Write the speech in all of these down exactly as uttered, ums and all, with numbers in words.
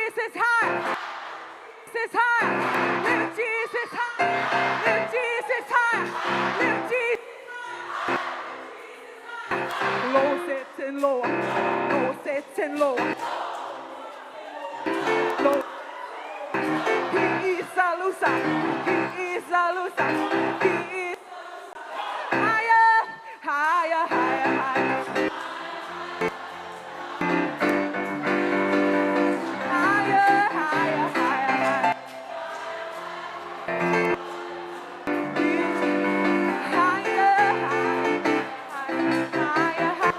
Jesus high. Jesus high. Lift Jesus high. Lift Jesus high. Lift Jesus high. Lord, set and lower. Lord, set and lower. Lord. He is a loser. He is a loser. He is higher, higher, higher, higher. Higher, higher, higher, higher. Higher, higher, higher, higher, higher.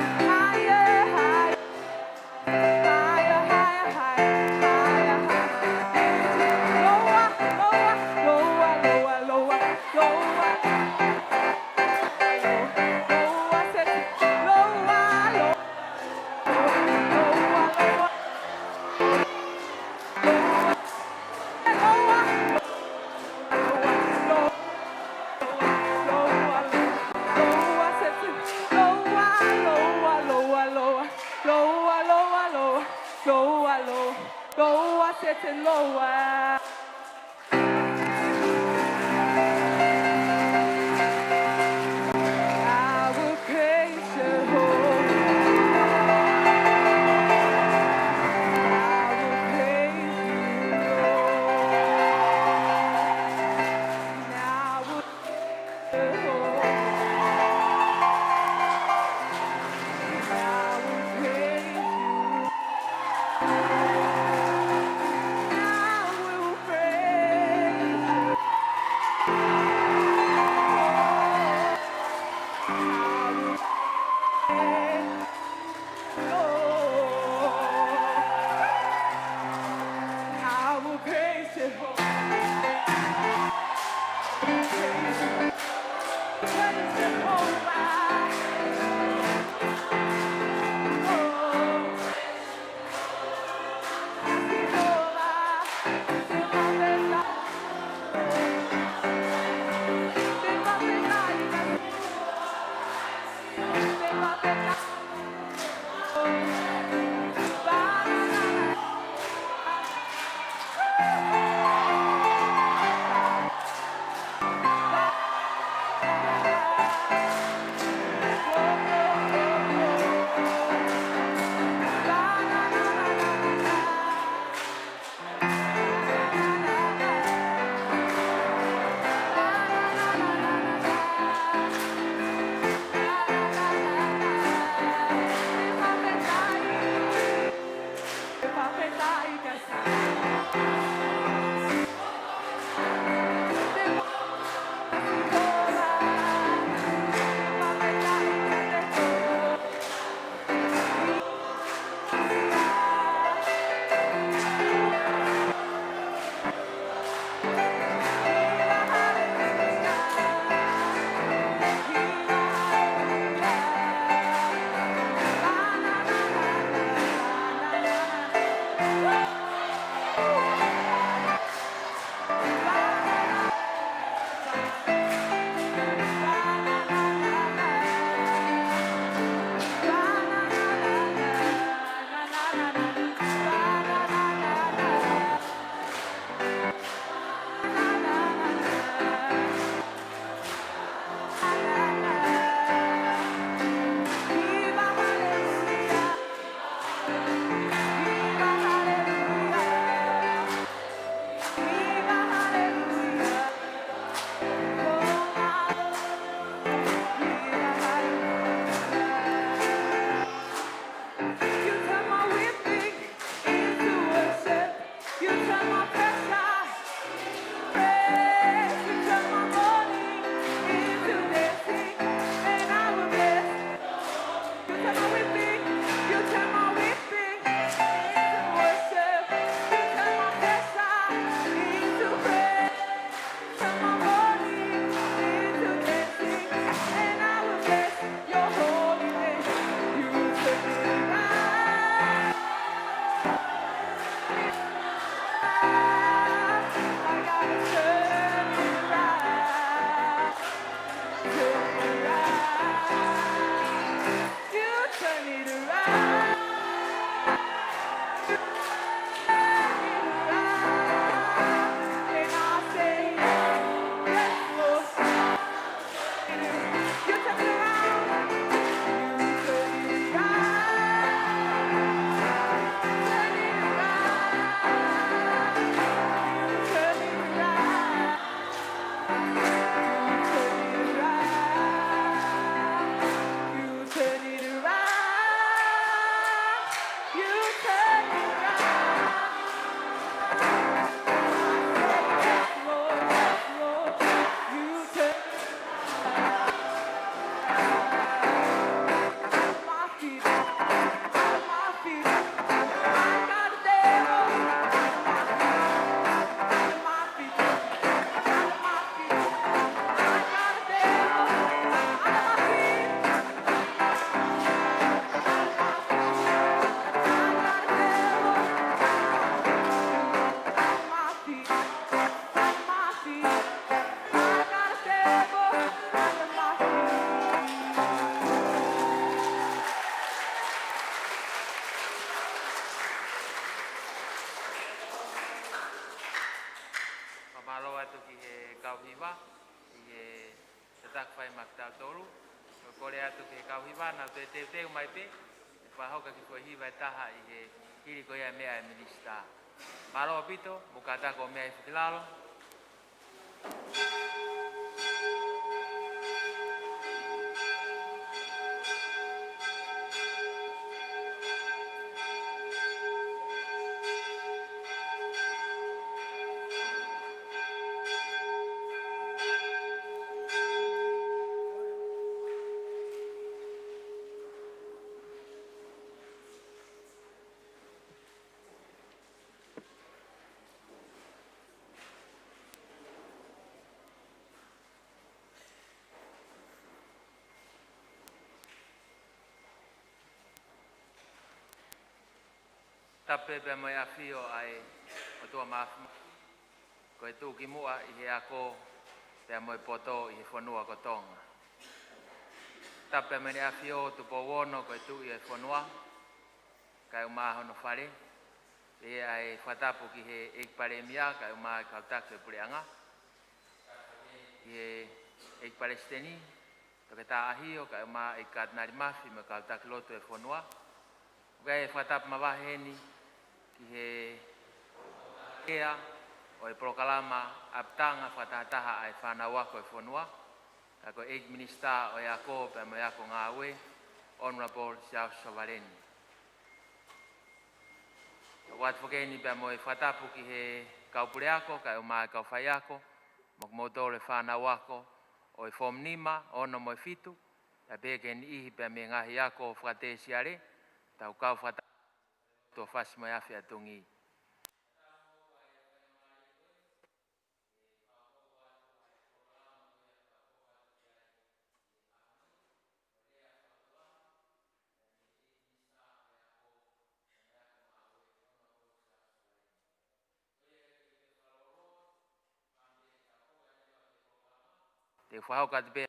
Higher, higher. Higher, higher, higher, higher, higher. Lower, lower, lower, lower, lower, lower. Lower, set, lower, lower. Lower, lower. Lower, lower. Lower, lower, lower, set it. Lower, lower, lower, lower. Lower, lower, lower. Lower, lower, lower, set it lower. I will praise your holy name. I will praise you, Lord. And I will ʻi he tataki fai maʻa kitautolu. ʻOku ou kole atu ki he kau hiva, nau toe teuteu mai pē, ʻe fakahoko e kiʻi foʻi hiva ʻe taha ʻi he hili ko ia e meʻa ʻa e minisitā. Mālō ʻaupito, mou kātaki ʻo meʻa hifo ki lalo. Tapu pea mo e ʻafio ʻa e ʻOtua Māfimafi, ko e tuʻukimuʻa ʻi he ako pea mo e poto ʻi he fonua ko Tonga. Tapu pea mo ʻEne ʻAfio Tupou Ono, ko e Tuʻi ʻo e fonua, kae ʻumaʻā hono fale. Pea ʻi ai e fakatapu ki he ʻEiki Palēmia, kae ʻumaʻā e kau taki ʻo e puleʻanga. Ki he ʻEiki Palesiteni, Toketā ʻAhio, kae ʻumaʻā e Katinali Mafi mo e kau taki lotu ʻo e fonua. ʻOku ʻi ai e fakatapu mavahe heni ki he kea ʻo e polokalama ʻapitanga fakatahataha ʻa e fānau ako ʻo e fonua, ka ko e ʻEiki Minisitā ʻo e Ako pea mo e Ako Ngāue, Honourable Siaosi Sovaleni. ʻOatu foki eni pea mo e fakatapu ki he kau puleako, kae ʻumaʻā e kau faiako, mo kimoutolu e fānau ako ʻo e Form Nima, Ono mo e Fitu, pea pehē ki he niʻihi pea mei he ngaahi ako fakatēsiale, tau kau fakataha, Tuʻa Fasi mo e Afi ʻa Tungi. Te u fakahoko atu pē.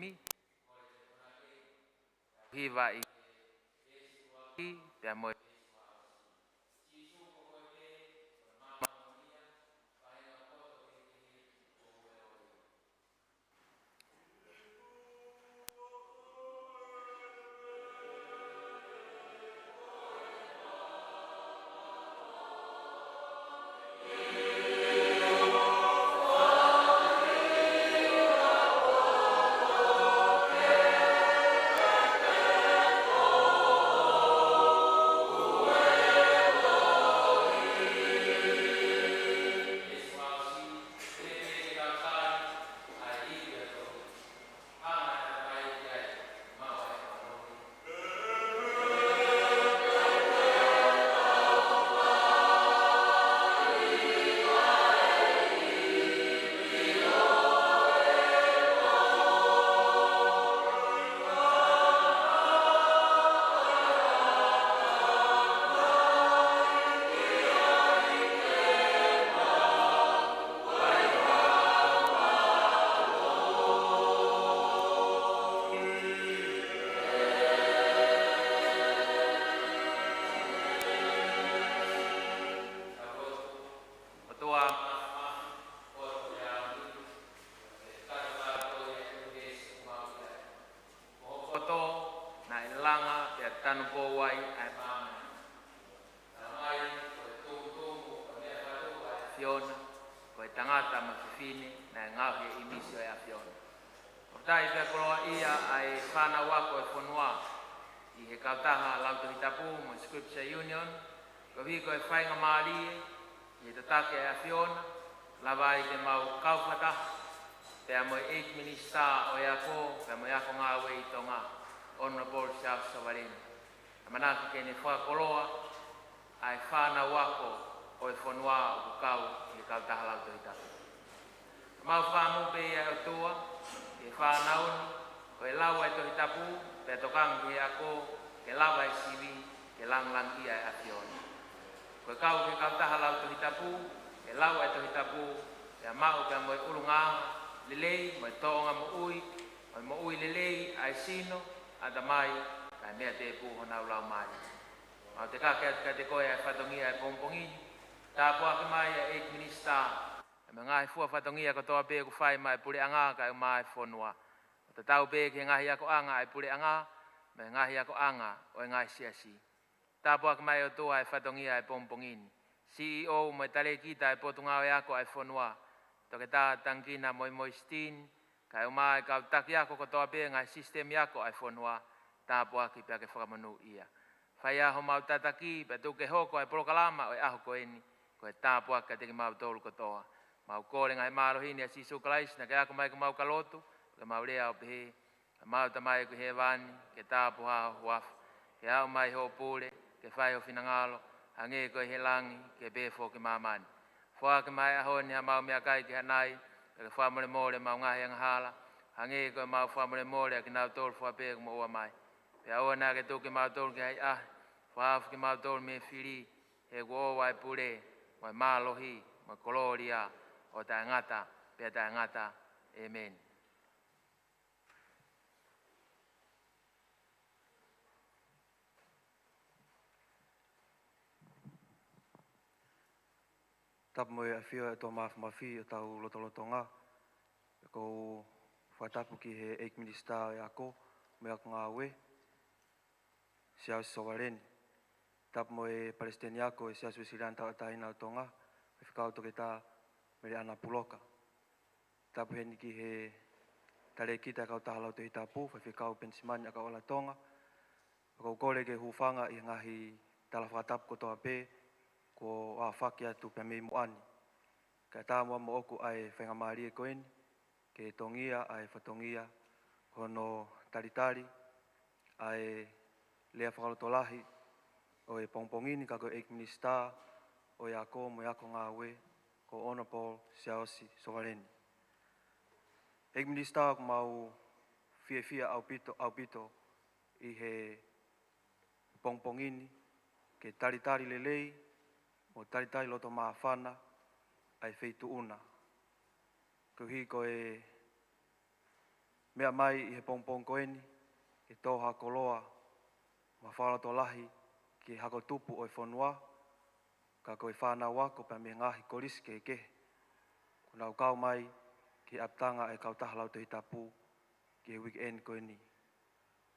Mi. Hiva ʻi pea mo e Poto naʻe langa pea tanupou ai ʻa e māmani. Talamai ko e tumutumu ʻo e meʻa fatu ʻa e ʻAfiona, ko e tangata mo e fefine naʻe ngaohi ʻi he ʻīmisi ʻo e ʻAfiona. ʻOku talitali pea koloaʻia ʻa e fānau ako ʻo e fonua ʻi he kautaha Lautohi Tapu mo e Scripture Union, koeʻuhi ko e faingamālie ʻi he tataki ʻa e ʻAfiona, lava ai ke mau kau fakataha pea mo e ʻEiki Minisitā ʻo e Ako pea mo e Ako Ngāue ʻi Tonga, Honourable Siaosi Sovaleni. ʻAmanaki ke ne fakakoloa ʻa e fānau ako ʻo e fonua ʻoku kau ʻi he kautaha Lautohi Tapu. Mau fakamolemole pē ʻe ʻOtua ki he fānau ni, Ko e lau ʻa e Tohi Tapu, pea tokanga ki he ako, ke lava ʻe he sivi ke langilangiʻia ʻa e ʻAfiona. Ko e kau ki he kautaha lau Tohi Tapu, ke lau ʻa e Tohi Tapu, pea maʻu pea mo e ʻulungaanga lelei, mo e tōʻonga moʻui, mo e moʻui lelei ʻa e sino, ʻatamai, kae meʻa tēpū honau laumālie. Mau tekaki atu kiate koe ʻa e fatongia ʻo e pongipongi ni, tāpuaki mai ʻa e ʻEiki Minisitā, mo e ngaahi fua fatongia kotoa pē ʻoku fai maʻa e puleʻanga kae ʻumaʻā e fonua. ʻO tatau pē ki he ngaahi akoʻanga ʻa e puleʻanga, mo e ngaahi akoʻanga ʻo e ngaahi siasi. Tāpuaki mai ʻOtua ʻa e fatongia ʻo e pongipongi ni. C E O mo e talēkita ʻo e Potungāue Ako ʻa e fonua, Toketā Tangikina Moimoi Sitini, kae ʻumaʻā e kau taki ako kotoa pē ngaahi sisitemi ako ʻa e fonua, tāpuaki pea ke fakamonūʻia. Fai ā homau tataki, pea tuku ke hoko ʻa e polokalama ʻo e ʻaho ko eni, ko e tāpuaki kiate kimautolu kotoa. Mau kole ngaahi mālohi ni ʻia Sīsū Kalaisi, naʻa ke ako mai ke mau ka lotu, ke mau lea ʻo pehē, Tamai ʻoku ʻi hēvani, ke tāpuhā ho huafa, ke aʻu mai hoʻo pule, ke fai ho finangalo, hangē ko ia ʻi he langi, ke pehē foki ʻi māmani. Foaki mai he ʻaho ni haʻamau meʻakai ki haʻanai, pea ke fakamolemole ʻemau ngaahi angahala, hangē ko ʻemau fakamolemole ʻa kinautolu fua pē ʻoku moʻua mai. Pea ʻoua naʻa ke tuku kimautolu ki he ʻahiʻahi, fakahaofi kimautolu mei he fili, he kuo ʻoua ʻa e pule, mo e mālohi, mo e kolōlia, ʻo taʻengata pea taʻengata. ʻĒmeni. Tapu mo e ʻafio ʻa e ʻOtua Māfimafi ʻi hotau lotolotonga. ʻOku ou fakatapu ki he ʻEiki Minisitā ʻo e Ako mo e Ako Ngāue, Siaosi Sovaleni. Tapu mo e Palesiteni Ako ʻo e Siasi Uēsiliana Tauʻatāina ʻo Tonga, Faifekau Toketā Meleʻana Puloka. Tapu heni ki he talēkita ʻo e kautaha lau Tohi Tapu, Faifekau Penisimani ʻAkaʻola Tonga. ʻOku ou kole ke u hūfanga ʻi he ngaahi tala fakatapu kotoa pē kuo aofaki atu pea mei muʻa ni. Kae ʻatā muʻa moʻoku ʻa e faingamālie ko eni, ke tongia ʻa e fatongia, ko hono talitali ʻa e lea fakalotolahi ʻo e pongipongi ni, ka ko e ʻEiki Minisitā ʻo e Ako mo e Ako Ngāue, ko Honourable Siaosi Sovaleni. ʻEiki Minisitā, ʻoku mau fiefia ʻaupito, ʻaupito ʻi he pongipongi ni, ke talitali lelei, mo talitali loto māfana ʻa e feituʻu na. Koeʻuhi ko e meʻa mai ʻi he pongipongi ko eni, ke tō ha koloa mo ha fakalotolahi ki he hako tupu ʻo e fonua, ka ko e fānau ako pea mei he ngaahi kolisi kehekehe, kuo nau kau mai ki he ʻapitanga ʻa e kautaha lau Tohi Tapu ki he weekend ko eni.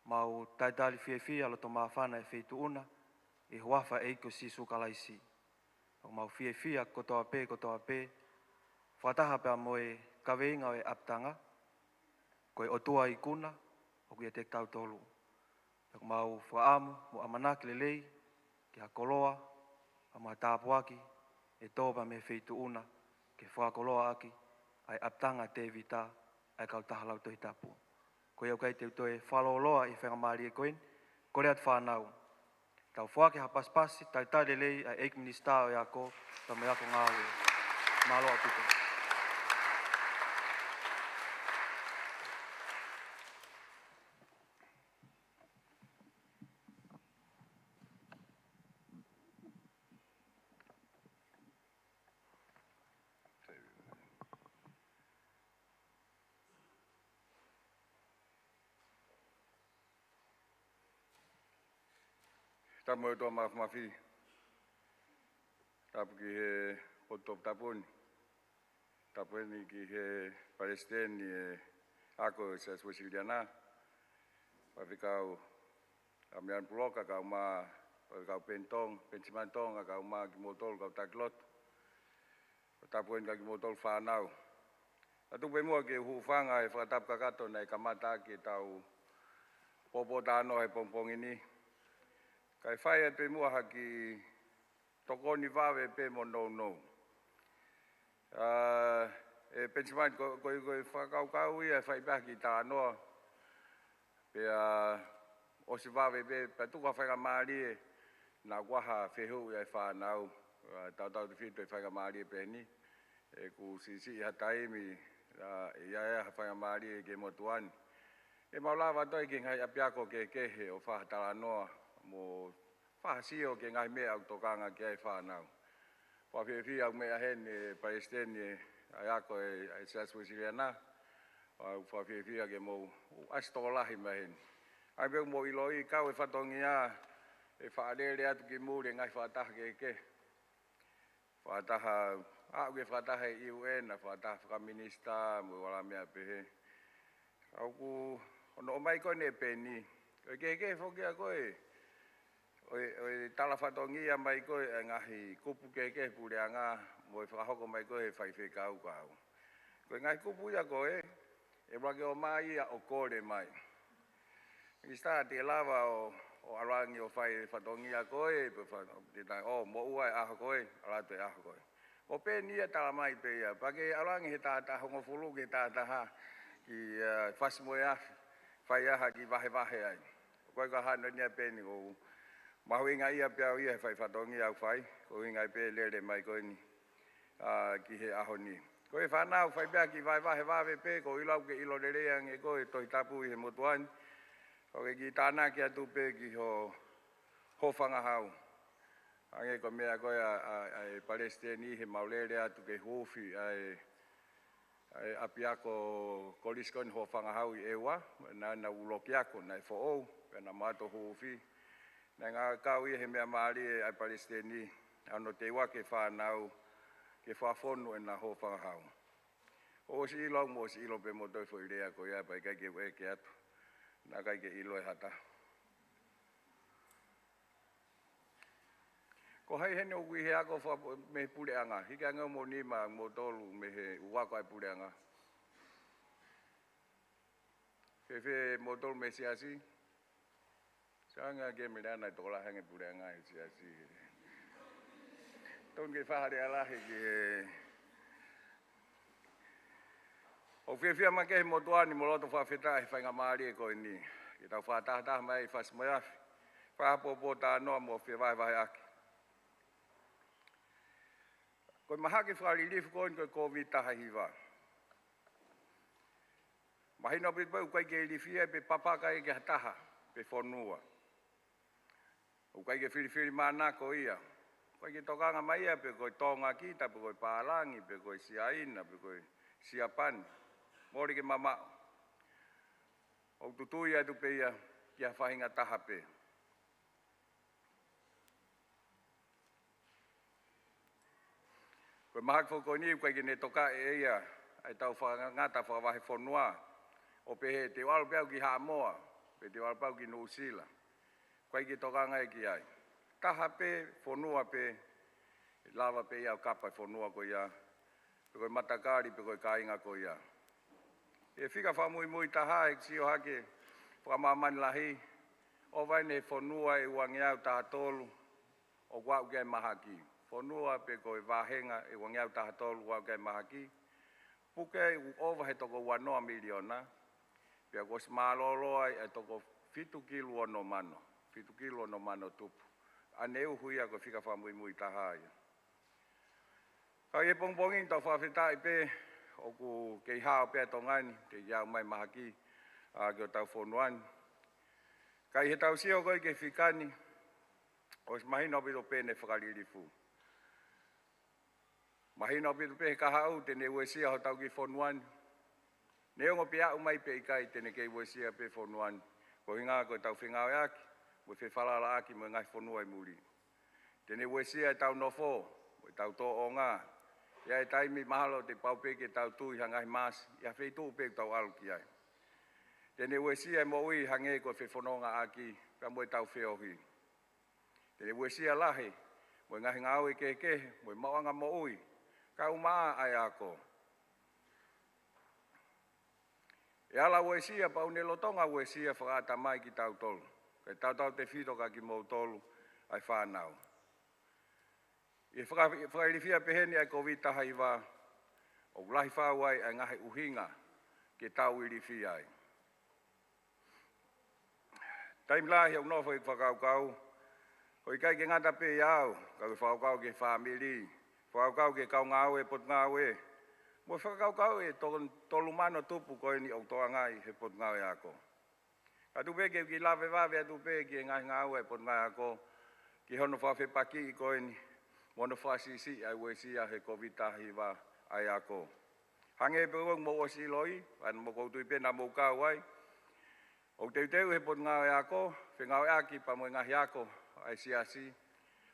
Mau talitali fiefia loto māfana e feituʻu na, ʻi he huafa ʻo e ʻEiki ko Sīsū Kalaisi. ʻOku mau fiefia kotoa pē, kotoa pē, fakataha pea mo e kaveinga ʻo e ʻapitanga, ko e ʻOtua ikuna ʻoku ʻiate kitautolu. ʻOku mau fakaʻamu mo ʻamanaki lelei ki ha koloa, pea mo ha tāpuaki ʻe tō pea mei he feituʻu na, ke fakakoloaʻaki ʻa e ʻapitanga Tēvita ʻa e kautaha lau Tohi Tapu. Ko ia ʻoku ʻikai te u toe fakalōloa ʻi he faingamālie ko eni, kole atu fānau, tau foaki ha pasipasi talitali lelei ʻa e ʻEiki Minisitā ʻo e Ako pea mo e Ako Ngāue. Mālō ʻaupito. Tapu mo e ʻOtua Māfimafi. Tapu ki he potu toputapu ni. Tapu heni ki he Palesiteni ʻo e Ako ʻo e Siasi Uēsiliana, Faifekau Meleʻana Puloka, kae ʻumaʻā Faifekau Peni Tonga, Penisimani Tonga, kae ʻumaʻā kimoutolu kau taki lotu. Tapu heni kia kimoutolu fānau. Naʻa tuku pē muʻa ke u hūfanga he fakatapu kakato naʻe kamata ʻaki ʻetau pōpōtalanoa he pongipongi ni. Kae fai atu pē muʻa ha kiʻi tokoni vave pē mo nounou. ʻA, ʻe Penisimani, ko, ko, ko e fakakaukau ia ʻe fai pē ha kiʻi talanoa. Pea ʻosi vave pē, pea tuku ha faingamālie, naʻa ʻoku ʻi ai ha fehuʻi ʻa e fānau, ʻa, tautautefito he faingamālie pehē ni, ʻoku siʻisiʻi ha taimi, ʻa, ʻe ʻi ai ha faingamālie ki he motuʻa ni. ʻE mau lava atu ai ki he ngaahi ʻapiako kehekehe ʻo fakatalanoa mo fakasio ki he ngaahi meʻa ʻoku tokanga ki ai e fānau. Fakafiefia ʻoku meʻa heni e Palesiteni ʻa e ako ʻa e Siasi Uēsiliana. ʻOku fakafiefia ke mou ʻasi tokolahi mai heni. ʻA ia pea ʻoku mou ʻiloʻi, kau e fatongia ʻe fakalele atu ki muli e ngaahi fakataha kehekehe. Fakataha, aʻu ki he fakataha ʻa e U N, ʻa e fakataha fakaminisitā, mo e hala meʻa pehē. ʻOku ʻosi ʻomai ko eni e peni. ʻOku kehekehe foki ʻa ko ē ʻo e, ʻo e tala fatongia mai ko ē ʻa e ngaahi kupu kehekehe puleʻanga, mo e fakahoko mai ko ē ʻe he faifekau kau. Ko e ngaahi kupu ia ko ē, ʻe ʻuluaki ʻomai ia ʻo kole mai. Minisitā, te ke lava ʻo, ʻo ʻalu ange ʻo fai e fatongia ko ē, pe fa-, te ta, ʻo, moʻua e ʻaho ko ē, ʻalu atu e ʻaho ko ē. Ko e peni ia, tala mai pē ia, pea ke ʻalu ange he taha taha, hongofulu ki he taha taha, ki, ʻa, Fasi mo e Afi, fai ʻa e kiʻi vahevahe ai. ʻOku ʻikai ko ha hano ni ʻa e peni, ʻoku mahuʻinga ia pē au ia he fai fatongia ʻoku fai, ko e ʻuhinga ia pē e lele mai ko eni, ʻa, ki he ʻaho ni. Ko e fānau, fai pē ʻa e kiʻi vahevahe vave pē, ʻoku ou ʻilo ʻoku ke ʻilo lelei ange ko e Tohi Tapu ʻi he motuʻa ni. ʻOku ke kiʻi tānaki atu pē ki ho, ho fangahau. Hangē ko e meʻa ko ē ʻa, ʻa, ʻa e Palesiteni he mau lele atu ke huufi ʻa e, ʻa e ʻapiako kolisi ko eni Hofangahau ʻi ʻEua, naʻa, naʻa nau ʻuluaki ako, naʻe foʻou, pea naʻa mau toe huufi. Naʻe ngāue kau ia he meʻa mālie ʻa e Palesiteni, ʻa hono teuaki e fānau ke fakafonu ʻena hofangahau. ʻOsi ʻilo, mou ʻosi ʻilo pē moutolu e foʻi lea ko ia, pea ʻikai ke u ʻeke atu. Naʻe ʻikai ke ʻilo ʻe ha taha. Ko hai heni ʻoku ʻi he ako fa-, mei he puleʻanga? Hiki ange hoʻomou nima moutolu mei he ʻoku ako ai e puleʻanga. Fēfē moutolu mei he siasi? Sai ange ke mele ana e tokolahi ange puleʻanga he siasi. Tonu ke fai ha lea lahi ki he. ʻOku fiefia makehe e motuʻa ni mo loto fakafetaʻi he faingamālie ko eni ke tau fakatahataha mai ʻi Fasi mo e Afi, fakapopo talanoa mo fevahevaheʻaki. Ko e mahaki fakalilifu ko eni ko e Kōviti taha hiva. Mahino ʻaupito pē ʻoku ʻikai ke ilifia pe papaka ia ki ha taha pe fonua. ʻOku ʻikai ke filifilimānako ia. ʻOku ʻikai ke tokanga mai ia pe ko e Tonga kita, pe ko e pālangi, pe ko e Siaina, pe ko e Siapani. Mole ke mamaʻo. ʻOku tutui atu pē ia ki ha faʻahinga taha pē. Ko e mahaki foki ko eni ʻoku ʻikai ke ne tokaʻi ʻe ia ʻa e tau fakangata fakavahefonua, ʻo pehē te u ʻalu pē au ki Haʻamoa, pe te u ʻalu pē au ki Nuʻusila. ʻOku ʻikai ke tokanga ia ki ai. Taha pē, fonua pē, ʻe lava pē ia ʻo kapa e fonua ko ia, pe ko e matakali, pe ko e kāinga ko ia. ʻI he fika fakamuimui taha, ʻe sio hake fakamāmani lahi, ʻova eni he fonua ʻe uangeau taha tolu ʻoku aʻu ki ai e mahaki. Fonua pe ko e vāhenga ʻe uangeau taha tolu ʻoku aʻu ki ai e mahaki. Puke ʻoku ʻova he toko uanoa miliona, pea kuo ʻosi mālōlō ai e toko fitu kilu ono mano, fitu kilu ono mano tupu. ʻAnehu ia ko e fika fakamuimui taha ia. Ka ʻi he pongipongi ni tau fakafetaʻi pē, ʻoku kei hao pē ʻa Tonga ni, kei aʻu mai e mahaki, ʻa, ki hotau fonua ni. Ka ʻi heʻetau sio ko ē ki he fika ni, ʻosi mahino ʻaupito pē ʻene fakalilifu. Mahino ʻaupito pē he kahaʻu te ne uesia hotau kiʻi fonua ni. Neongo pe aʻu mai pe ʻikai, te ne kei uesia pē fonua ni. Ko e ʻuhinga ko ʻetau fengāueʻaki mo e fefalalaʻaki mo e ngaahi fonua ʻi muli. Te ne uesia ʻetau nofo mo ʻetau tōʻonga. ʻI ai e taimi mahalo te pau pē ke tau tui ha ngaahi masi ʻi ha feituʻu pē ʻoku tau ʻalu ki ai. Te ne uesia e moʻui hangē ko e fefonongaʻaki pea mo ʻetau feohi. Te ne uesia lahi mo e ngaahi ngāue kehekehe mo e maʻuʻanga moʻui, kae ʻumaʻā ʻa e ako. ʻE ala uesia pea ʻoku ne lolotonga uesia fakaʻatamai kitautolu, kae tautautefito kia kimoutolu ʻa e fānau. ʻI he faka-, fakailifia pehē ni ʻa e Kōviti taha hiva, ʻoku lahi fau ai ʻa e ngaahi ʻuhinga ke tau ilifia ai. Taimi lahi ʻoku nofo ʻi he fakakaukau, ʻoku ʻikai ke ngata pē ʻia au, ka ʻoku fakakaukau ki he fāmili, fakakaukau ki he kau ngāue Potungāue, mo e fakakaukau ʻe to-, tolu mano tupu ko eni ʻoku tokangaʻi he Potungāue Ako. Atu pē ke u kiʻi lave vave atu pē ki he ngaahi ngāue ʻa e Potungāue Ako, ki hono fakafepakiʻi ko eni mo hono fakasiʻisiʻi ʻa e uesia he Covid taha hiva ʻa e ako. Hangē pē ko e mou ʻosi ʻiloʻi, ʻa ia naʻa mou koutuʻi pē naʻa mou kau ai, ʻoku teuteu he Potungāue Ako, fengāueʻaki pea mo e ngaahi ako ʻa e Siasi,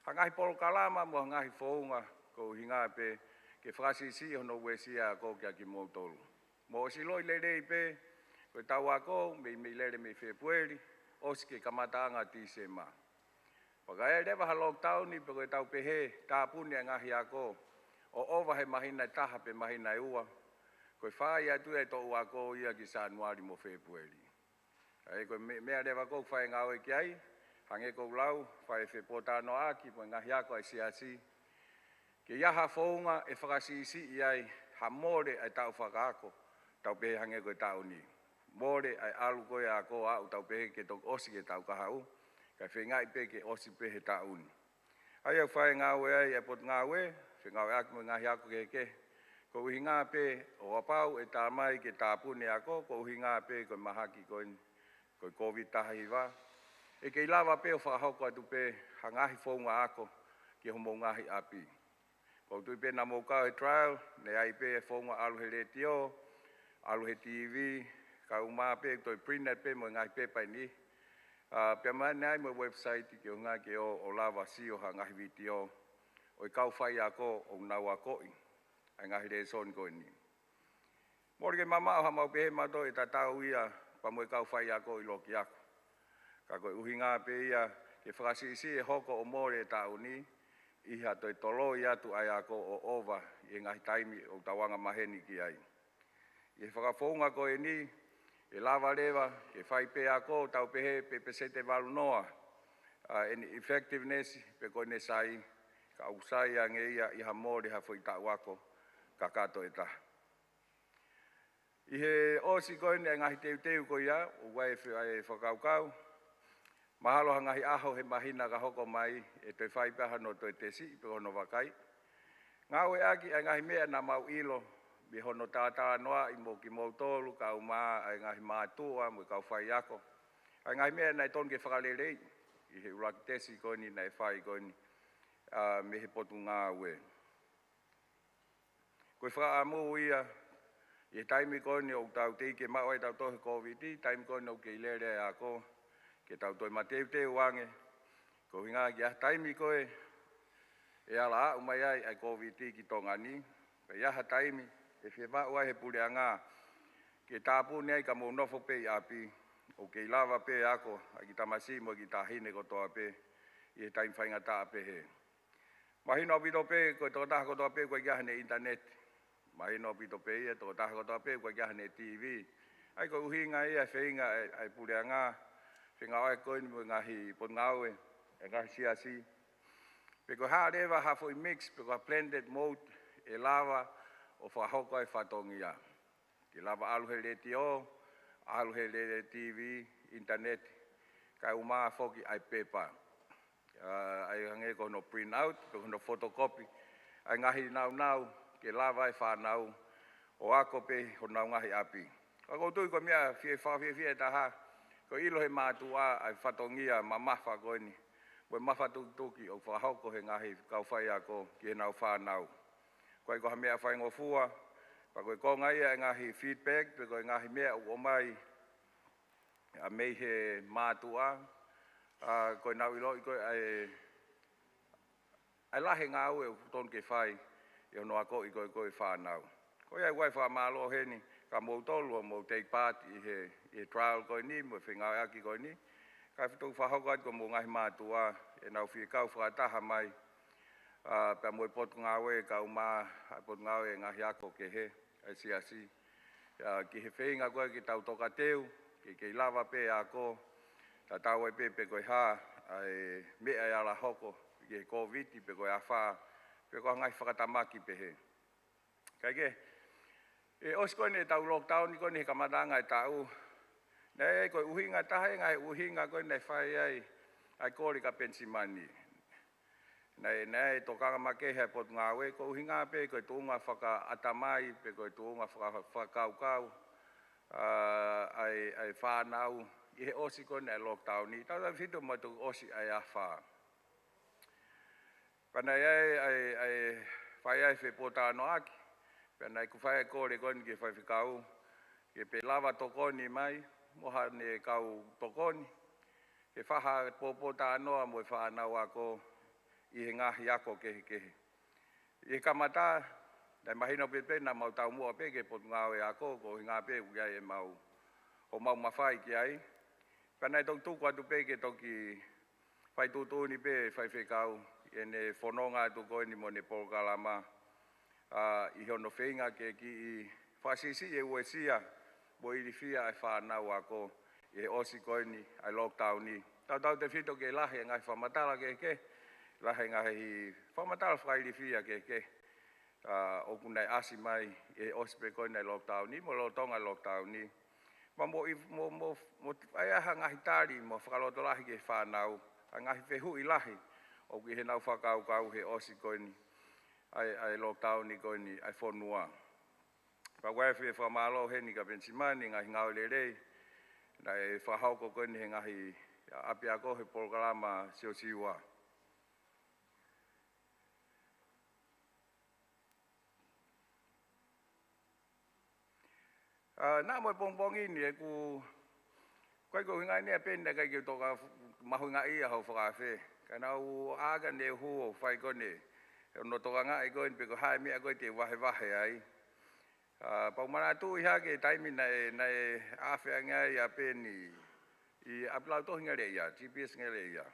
ha ngaahi polokalama mo ha ngaahi founga ko e ʻuhinga pē ke fakasiʻisiʻi hono uesia ako kia kimoutolu. Mou ʻosi ʻiloʻi lelei pē, ko ʻetau ako, meimei lele mei Fēpueli, ʻosi ki he kamataʻanga ʻo Tīsema. Pea ka ʻi ai leva ha lockdown pe ko ʻetau pehē, tāpuni e ngaahi ako, ʻo ʻova he māhina ʻe taha pe māhina ʻe ua, ko e fai atu e toʻu ako ia ki Sānuali mo Fēpueli. ʻA ia ko e me-, meʻa leva ʻoku ou fai e ngāue ki ai, hangē ko ʻeku lau, fai e fepōtalanoaʻaki mo e ngaahi ako ʻa e Siasi, ke ʻi ai ha founga ʻe fakasiʻisiʻi ai ha mole ʻa e taʻu fakaako, tau pehē hangē ko e taʻu ni. Mole ʻa e ʻalu ko ē ʻa e ako ʻo aʻu tau pehē ke toki ʻosi ki he taʻu kahaʻu, kae feingaʻi pē ke ʻosi pē he taʻu ni. ʻA ia ʻoku fai e ngāue ai ʻa e Potungāue, fengāueʻaki mo e ngaahi ako kehekehe, ko e ʻuhinga pē ʻo kapau ʻe tā mai ke tāpuni e ako, ko e ʻuhinga pē ko e mahaki ko eni, ko e Covid taha hiva, ʻe kei lava pē ʻo fakahoko atu pē ha ngaahi founga ako ki homou ngaahi ʻapi. Kou tui pē naʻa mou kau he trial, naʻe ʻi ai pē e founga ʻalu he letiō, ʻalu he TV, kae ʻumaʻā pē toe print pē mo e ngaahi pepa ni. ʻA, pea mo e, naʻe ʻi ai mo e website ke ʻuhinga ke ō, ʻo lava sio ha ngaahi vitiō ʻo e kau faiako ʻoku nau akoʻi ʻa e ngaahi lēsoni ko eni. Mole ke mamaʻo haʻamau pehē mautolu ʻe tatau ia pea mo e kau faiako ʻi loki ako. Ka ko e ʻuhinga pē ia ke fakasiʻisiʻi e hoko ʻo mole e taʻu ni, ʻi ha toe toloi atu ʻa e ako ʻo ʻova ʻi he ngaahi taimi ʻoku tau anga maheni ki ai. ʻI he fakafounga ko eni, ʻe lava leva ke fai pē ako tau pehē pe peseti ʻe valu noa ʻa ʻene effectiveness pe ko ʻene sai, ka ʻoku sai ange ia ʻi ha mole ha foʻi taʻu ako kakato ʻe taha. ʻI he ʻosi ko eni e ngaahi teuteu ko ia, ʻoku ʻi ai e fe-, e fakakaukau, mahalo ha ngaahi ʻaho he māhina ka hoko mai, ʻe toe fai pē hano toe tesi pe ko hono vakai. Ngāueʻaki ʻa e ngaahi meʻa naʻa mau ʻilo mei hono talatalanoaʻi mo kimoutolu, kae ʻumaʻā ʻa e ngaahi mātuʻa mo e kau faiako, ʻa e ngaahi meʻa naʻe tonu ke fakaleleiʻi ʻi he ʻuluaki tesi ko eni naʻe fai ko eni, ʻa, mei he Potungāue. Ko e fakaʻamu ia, ʻi he taimi ko eni ʻoku tau teʻeki ke maʻu ai tautolu he Covid, taimi ko eni ʻoku kei lele ai e ako, ke tau toe mateuteu ange, ko e ʻuhinga ki ha taimi ko ē ʻe ala aʻu mai ai ʻa e Covid ki Tonga ni, pea ʻi ai ha taimi ʻe fiemaʻu ai he puleʻanga ke tāpuni ai ka mou nofo pē ʻi ʻapi, ʻoku kei lava pē ako ʻa e kiʻi tamasiʻi mo e kiʻi taʻahine kotoa pē ʻi he taimi faingataʻa pehē. Mahino ʻaupito pē ko e tokotaha kotoa pē ʻoku ʻikai ke ʻi ai haʻane internet. Mahino ʻaupito pē ia tokotaha kotoa pē ʻoku ʻikai ke ʻi ai haʻane TV. ʻA ia ko e ʻuhinga ia e feinga ʻa e, ʻa e puleʻanga, feinga ʻo e ko eni mo e ngaahi Potungāue, e ngaahi siasi, pe ko e hā leva ha foʻi mix, pe ko ha blended mode, ʻe lava ʻo fakahoko ai e fatongia. Ke lava ʻalu he letiō, ʻalu he le-, TV, internet, kae ʻumaʻā foki ʻa e pepa. ʻA, ʻa ia hangē ko hono print out, pe ko hono photocopy ʻa e ngaahi nāunau, ke lava e fānau ʻo ako pē honau ngaahi ʻapi. Ka kou tui ko e meʻa fie-, fakafiefia ʻe taha, ko e ʻilo he mātuʻa ʻa e fatongia mamafa ko eni, mo e mafatukituki ʻoku fakahoko he ngaahi kau faiako ki heʻenau fānau. ʻOku ʻikai ko ha meʻa faingofua, pea ko e konga ia e ngaahi feedback, pe ko e ngaahi meʻa ʻoku ʻomai ʻa mei he mātuʻa, ʻa, ko ʻenau ʻiloʻi ko ē ʻa e, ʻa e lahi e ngāue ʻoku totonu ke fai ʻi hono akoʻi ko ē ko ē e fānau. Ko ia ʻoku ou fakamālō heni kia moutolu ʻoku mou take part ʻi he, ʻi he trial ko eni, mo e fengāueʻaki ko eni. Kae toki fakahoko atu ko homou ngaahi mātuʻa ʻenau fie kau fakataha mai, ʻa, pea mo e Potungāue kae ʻumaʻā ʻa e Potungāue e ngaahi ako kehe ʻa e siasi. ʻA, ki he feinga ko ē ke tau tokateu, ke kei lava pē ako, tatau ai pē pe ko e hā ʻa e meʻa ʻe ala hoko, ki he Covid, pe ko e afā, pe ko ha ngaahi fakatamaki pehē. Kae kehe, ʻi he ʻosi ko eni ʻetau lockdown ko eni he kamataʻanga e taʻu, naʻe ʻi ai ko e ʻuhinga ʻe taha, ngaahi ʻuhinga ko ē naʻe fai ai ʻa e kole kia Penisimani. Naʻe, naʻe tokanga makehe ʻa e Potungāue, ko e ʻuhinga pē ko e tuʻunga fakaʻatamai, pe ko e tuʻunga faka-, fakakaukau, ʻa, ʻa e, ʻa e fānau ʻi he ʻosi ko eni ʻa e lockdown ni, tautautefito mo e toki ʻosi ʻa e afā. Pea naʻe ʻi ai ʻa e, ʻa e, ʻa e fai ʻa e fepōtalanoaʻaki, pea naʻe ʻoku fai ʻa e kole ko eni ki he faifekau, ke pe lava tokoni mai, mo haʻane kau tokoni, ke fai ha pōtalanoa mo e fānau ako ʻi he ngaahi ako kehekehe. ʻI he kamata, naʻe mahino pē pē naʻa mau taumuʻa pē ki he potungāue ako, ko e ʻuhinga pē ʻoku ʻi ai ʻemau, ʻemau mafai ki ai. Pea naʻe toki tuku atu pē ke toki fai tuʻutuʻuni pē faifekau ʻi heʻene fononga atu ko eni mo ʻene polokalama, ʻa, ʻi hono feinga ke kiʻi fakasiʻisiʻi e uesia mo e ilifia ʻa e fānau ako ʻi he ʻosi ko eni ʻa e lockdown ni. Tautautefito ke lahi e ngaahi fakamatala kehekehe, lahi e ngaahi fakamatala fakailifia kehekehe, ʻa, ʻoku nau ʻasi mai ʻi he ʻosi pē ko eni ʻa e lockdown ni, mo lolotonga e lockdown ni. Pea mo i-, mo, mo, mo ʻai ha ngaahi tali mo fakalotolahi ki he fānau, ʻa e ngaahi fehuʻi lahi ʻoku ʻi heʻenau fakakaukau he ʻosi ko eni ʻa e, ʻa e lockdown ni ko eni ʻa e fonua. Pea ʻoku ou fie fakamālō heni kia Penisimani, ngaahi ngāue lelei naʻe fakahoko ko eni he ngaahi ʻapiako he polokalama Siosiua. ʻA, naʻa mo e pongipongi ni ʻeku, ko e ʻuhinga eni ʻa Peni naʻe ʻikai ke u toka mahuʻingaʻia hoʻo fakaafe. Ka naʻa ku ʻā ka ne hū ʻo fai ko eni hono tokangaʻi ko eni pe ko e hā e meʻa ko ē te u vahevahe ai. ʻA, pea u manatuʻi hake e taimi naʻe, naʻe afe ange ai ʻa Peni ʻi ʻapi lautohi Ngeleʻia, G P S Ngeleʻia,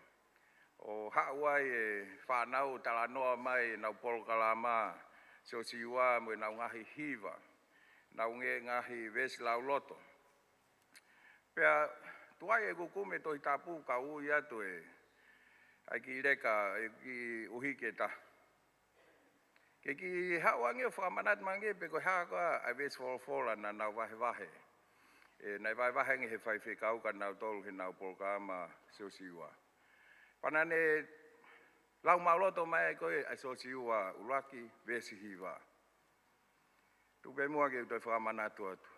ʻo haʻu ai e fānau ʻo talanoa mai ʻenau polokalama Siosiua mo ʻenau ngaahi hiva, ʻenau ngaahi veesi lauloto. Pea tuai ʻeku kumi e Tohi Tapu ka u ui atu e, ʻa e kiʻi leka, e kiʻi ʻuhiki ʻe taha, ke kiʻi haʻu ange ʻo fakamanatu mai ange pe ko e hā koā ʻa e veesi folofola naʻa nau vahevahe. ʻE, naʻe vahevahe ange he faifekau kia nautolu heʻenau polokalama Siosiua. Pea naʻa ne lau maʻuloto mai ko ē ʻa e Siosiua ʻuluaki veesi hiva. Tuku pē muʻa ke u toe fakamanatu atu.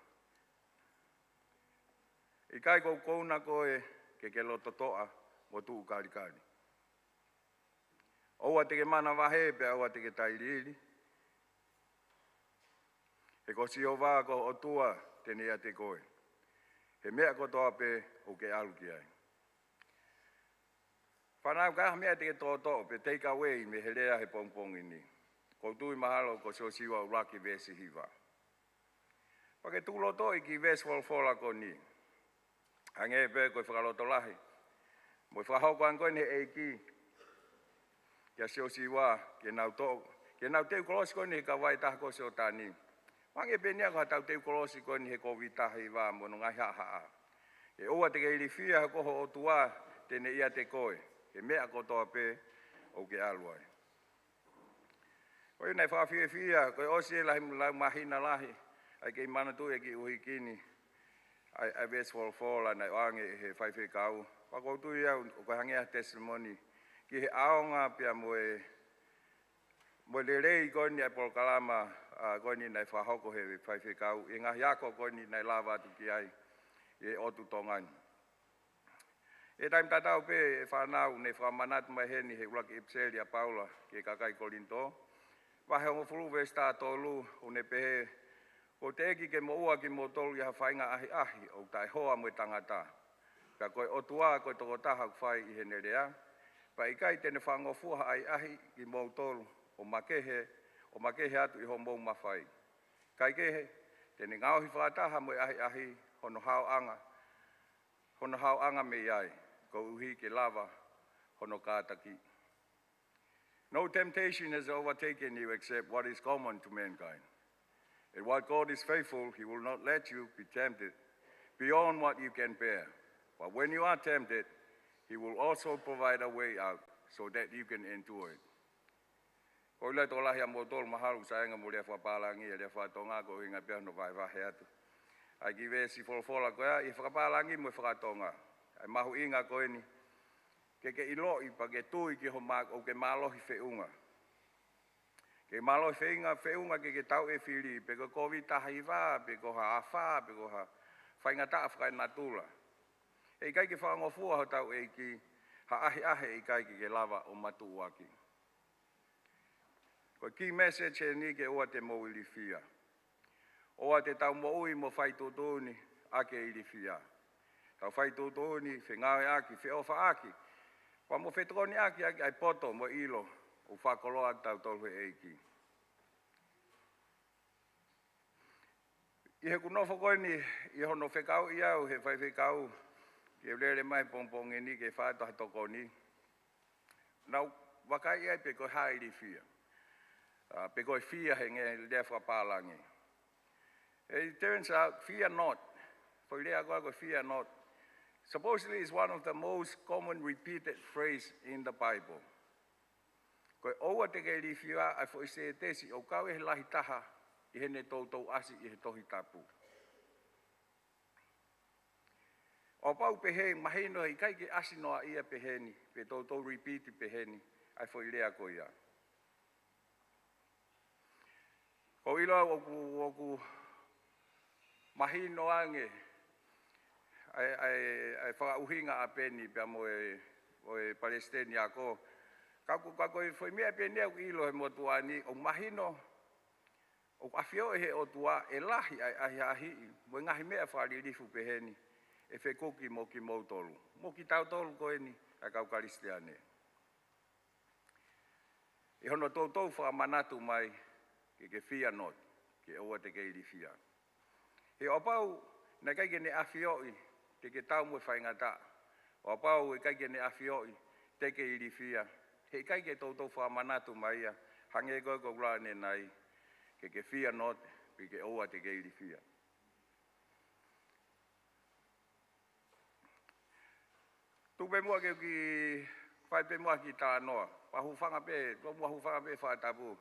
ʻIkai ko e kouna koe ke ke loto toʻa mo tuʻu kalikali. ʻOua te ke manavahē pea ʻoua te ke tailiili. He ko Sihova ko ho ʻOtua te ne ʻiate koe he meʻa kotoa pē ʻoku ke ʻalu ki ai. Fānau, ka ʻi ai ha meʻa te ke toʻotoʻo pe take away mei he lea he pongipongi ni, ʻoku ou tui mahalo ko Siosiua ʻuluaki veesi hiva. Pea ke tuʻu loto ʻi he kiʻi veesi folofola ko eni. Hangē pē ko e fakalotolahi mo e fakahoko ange ko eni ʻe he ʻEiki kia Siosiua ke nau toʻo, ke nau teu kolosi ko eni he kauvai ʻe taha ko Sioatani. Hangē pē eni ia ko haʻatau teu kolosi ko eni he Kōviti taha hiva mo hono ngaahi haʻahaʻa. He ʻoua te ke ilifia he ko ho ʻOtua te ne ʻiate koe he meʻa kotoa pē ʻoku ke ʻalu ai. Ko ia naʻe fakafiefia, ko e ʻosi e lahi lau māhina lahi, ʻa e kei manatuʻi e kiʻi ʻuhiki ni ʻa e, ʻa e veesi folofola naʻe ʻoange ʻe he faifekau. Pea ʻoku ou tui au ʻoku hangē ha testimony ki he ʻaonga pea mo e, mo e lelei ko eni ʻa e polokalama, ʻa, ko eni naʻe fakahoko ʻe he faifekau ʻi he ngaahi ako ko eni naʻe lava atu ki ai ʻi he ʻotu Tonga ni. ʻI he taimi tatau pē ʻe fānau, naʻe fakamanatu mai heni he ʻuluaki ʻipiseli ʻa Paula ki he kakai Kolinitō, vahe hongofulu veesi taha tolu, ʻo ne pehē, ʻoku teʻeki ke moʻua kimoutolu ʻi ha faʻahinga ʻahiʻahi ʻoku taʻehoa mo e tangata. Ka ko e ʻOtua ko e tokotaha ʻoku fai ʻi heʻene lea, pea ʻikai te ne fakangofua ha ʻahiʻahi kimoutolu ʻo makehe, ʻo makehe atu ʻi hoʻomou mafai. Kaekehe, te ne ngaohi fakataha mo e ʻahiʻahi hono haoʻanga, hono haoʻanga mei ai, koeʻuhi ke lava hono kātakiʻi. No temptation has overtaken you except what is common to mankind. And what God is faithful, he will not let you be tempted beyond what you can bear. But when you are tempted, he will also provide a way out so that you can endure it. Ko e lea tokolahi ʻa moutolu mahalo ʻoku sai ange mo e lea fakapālangi, e lea fakatonga, ko e ʻuhinga pē ia hono vahevahe atu ʻa e kiʻi veesi folofola ko ia ʻi he fakapālangi mo e fakatonga. ʻA e mahuʻinga ko eni, ke ke ʻiloʻi pea ke tui ki ho mā-, ʻoku ke mālohi feʻunga. Ke mālohi feʻunga, feʻunga ke ke tauʻi e fili, pe ko e Kōviti taha hiva, pe ko ha afā, pe ko ha faingataʻa fakaenatula. He ʻikai ke fakangofua hotau ʻEiki ha ʻahiʻahi ʻe ʻikai ke ke lava ʻo matuʻuaki. Ko e key message eni ke ʻoua te mou ilifia. ʻOua te tau moʻui mo fai tuʻutuʻuni ʻaki e ilifia. Tau fai tuʻutuʻuni, fengāueʻaki, feʻofaʻaki, pea mo fetokoniʻaki ʻaki ʻa e poto mo e ʻilo ʻoku fakakoloa ʻaki kitautolu ʻe he ʻEiki. ʻI heʻeku nofo ko eni, ʻi hono fekauʻi au ʻe he faifekau ke u lele mai he pongipongi ni ke fai atu ha tokoni, naʻá ku vakai ai pe ko e hā e ilifia. Ā, pe ko e fia he ngaahi lea fakapālangi. It turns out, "Fear not." Foʻi lea ko ē ko e "Fear not." Supposedly is one of the most common repeated phrase in the Bible. Ko e "ʻoua te ke ilifia" ʻa e foʻi sētesi ʻoku kau ʻi he lahi taha ʻi heʻene toutou ʻasi ʻi he Tohi Tapu. ʻO pau pehē, mahino he ʻikai ke ʻasi noa ia peheni, pe toutou repeat peheni ʻa e foʻi lea ko ia. ʻOku ou ʻilo au ʻoku, ʻoku mahino ange ʻa e, ʻa e, ʻa e fakaʻuhinga ʻa Peni pea mo e, ʻo e palesiteni ako. Ka ko, ka ko e foʻi meʻa pē eni ʻoku ʻilo he motuʻa ni, ʻoku mahino ʻoku ʻafioʻi ʻe he ʻOtua ʻe lahi ʻa e ʻahiʻahiʻi mo e ngaahi meʻa fakalilifu peheni ʻe fekuki mo kimoutolu, mo kitautolu ko eni ʻa e kau Kalisitiane. ʻI hono toutou fakamanatu mai ke ke "fear not", ke ʻoua te ke ilifia. He ʻo pau naʻe ʻikai ke ne ʻafioʻi te ke tau mo e faingataʻa, ʻo pau ʻikai ke ne ʻafioʻi te ke ilifia, he ʻikai ke toutou fakamanatu mai ia, hangē ko e ko ʻeku lea ʻanenai, ke ke "fear not", pe ke ʻoua te ke ilifia. Tuku pē muʻa ke u kiʻi fai pē muʻa ha kiʻi talanoa. Pea hūfanga pē, tuku muʻa hūfanga pē he fakatapu.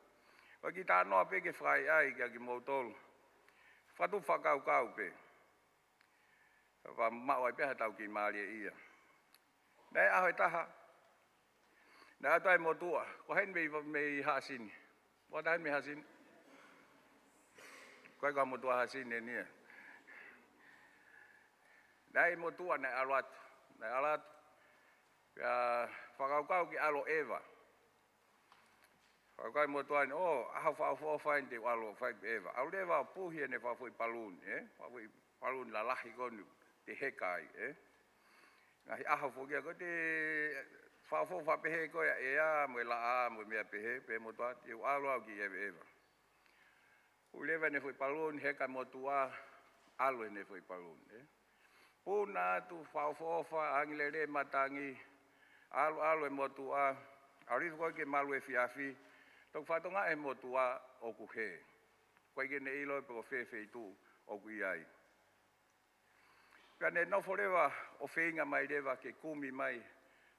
Ko e kiʻi talanoa pē ke fai ai kia kimoutolu. Fakatupu fakakaukau pē. Pea maʻu ai pē haʻatau kiʻi mālieʻia. Naʻe ʻi ai e ʻaho ʻe taha, naʻe ʻatu ai e motuʻa. Ko hai mei, mei Haʻasini? Ko hai mei Haʻasini? Ko e ka motuʻa Haʻasini eni ia. Naʻe ʻi ai e motuʻa naʻe ʻalu atu. Naʻe ʻalu atu. Pea fakakaukau ke ʻalu ʻo ʻeva. Fakakaukau e motuʻa ni, "ʻŌ, ʻaho fakaʻofoʻofa eni te u ʻalu ʻo fai ʻeva." ʻAlu leva ʻo puhi ʻene fakafoʻi paluni, ē? Fakafoʻi paluni lalahi ko eni te heka ai, ē? Ngaahi ʻaho foki ia ko ē te fakaʻofoʻofa pehē ko ē ʻa e ʻea mo e laʻā mo e meʻa pehē, pehē e motuʻa, "Te u ʻalu au ki ʻeva ʻeva." Puhi leva ʻene foʻi paluni, heka e motuʻa, ʻalu ʻene foʻi paluni, ē? Puna atu, fakaʻofoʻofa, angi lelei e matangi, ʻalu, ʻalu e motuʻa, ʻalu hifo ko ē ki he malu efiafi, toki fakatokangaʻi ʻe he motuʻa ʻoku hē. ʻOku ʻikai ke ne ʻilo pe ko fē feituʻu ʻoku ʻi ai. Pea ne nofo leva ʻo feinga mai leva ke kumi mai